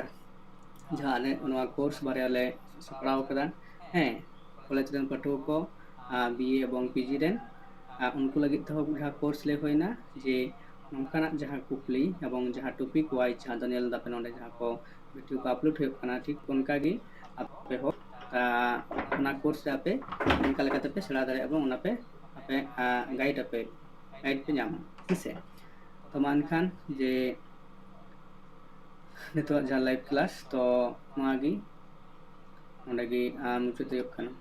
ᱡᱟᱦᱟᱸ ᱟᱞᱮ ᱱᱚᱣᱟ course ᱵᱟᱨᱭᱟ ᱞᱮ ᱥᱟᱯᱲᱟᱣ ᱠᱟᱫᱟ, ᱦᱮᱸ, ᱠᱚᱞᱮᱡᱽ ᱨᱮᱱ ᱯᱟᱹᱴᱷᱩᱣᱟᱹ ᱠᱚ, ᱟᱨ B A ᱮᱵᱚᱝ P G ᱨᱮᱱ, ᱟᱨ ᱩᱱᱠᱩ ᱞᱟᱹᱜᱤᱫ ᱛᱮᱦᱚᱸ ᱡᱟᱦᱟᱸ course ᱞᱮ ᱦᱩᱭᱱᱟ ᱡᱮ ᱱᱚᱝᱠᱟᱱᱟᱜ ᱡᱟᱦᱟᱸ ᱠᱩᱠᱞᱤ ᱮᱵᱚᱝ ᱡᱟᱦᱟᱸ topic wise ᱡᱟᱦᱟᱸ ᱫᱚ ᱧᱮᱞ ᱫᱟᱯᱮ ᱱᱚᱰᱮ ᱡᱟᱦᱟᱸ ᱠᱚ video ᱠᱚ upload ᱦᱩᱭᱩᱜ ᱠᱟᱱᱟ, ᱴᱷᱤᱠ ᱚᱱᱠᱟ ᱜᱮ ᱟᱯᱮ ᱦᱚᱸ, ᱟᱨ ᱚᱱᱟ course ᱨᱮ ᱟᱯᱮ ᱚᱱᱠᱟ ᱞᱮᱠᱟᱛᱮ ᱯᱮ ᱥᱮᱬᱟ ᱫᱟᱲᱮᱭᱟᱜᱼᱟ ᱮᱵᱚᱝ ᱚᱱᱟ ᱯᱮ ᱟᱯᱮ, ᱟᱨ guide ᱟᱯᱮ, guide ᱯᱮ ᱧᱟᱢᱟ, ᱦᱮᱸᱥᱮ᱾ ᱛᱚ ᱢᱟ ᱮᱱᱠᱷᱟᱱ ᱡᱮ ᱱᱤᱛᱚᱜ ᱡᱟᱦᱟᱸ live class, ᱛᱚ ᱱᱚᱣᱟ ᱜᱮ ᱱᱚᱰᱮ ᱜᱮ, ᱟᱨ ᱢᱩᱪᱟᱹᱫ ᱦᱩᱭᱩᱜ ᱠᱟᱱᱟ᱾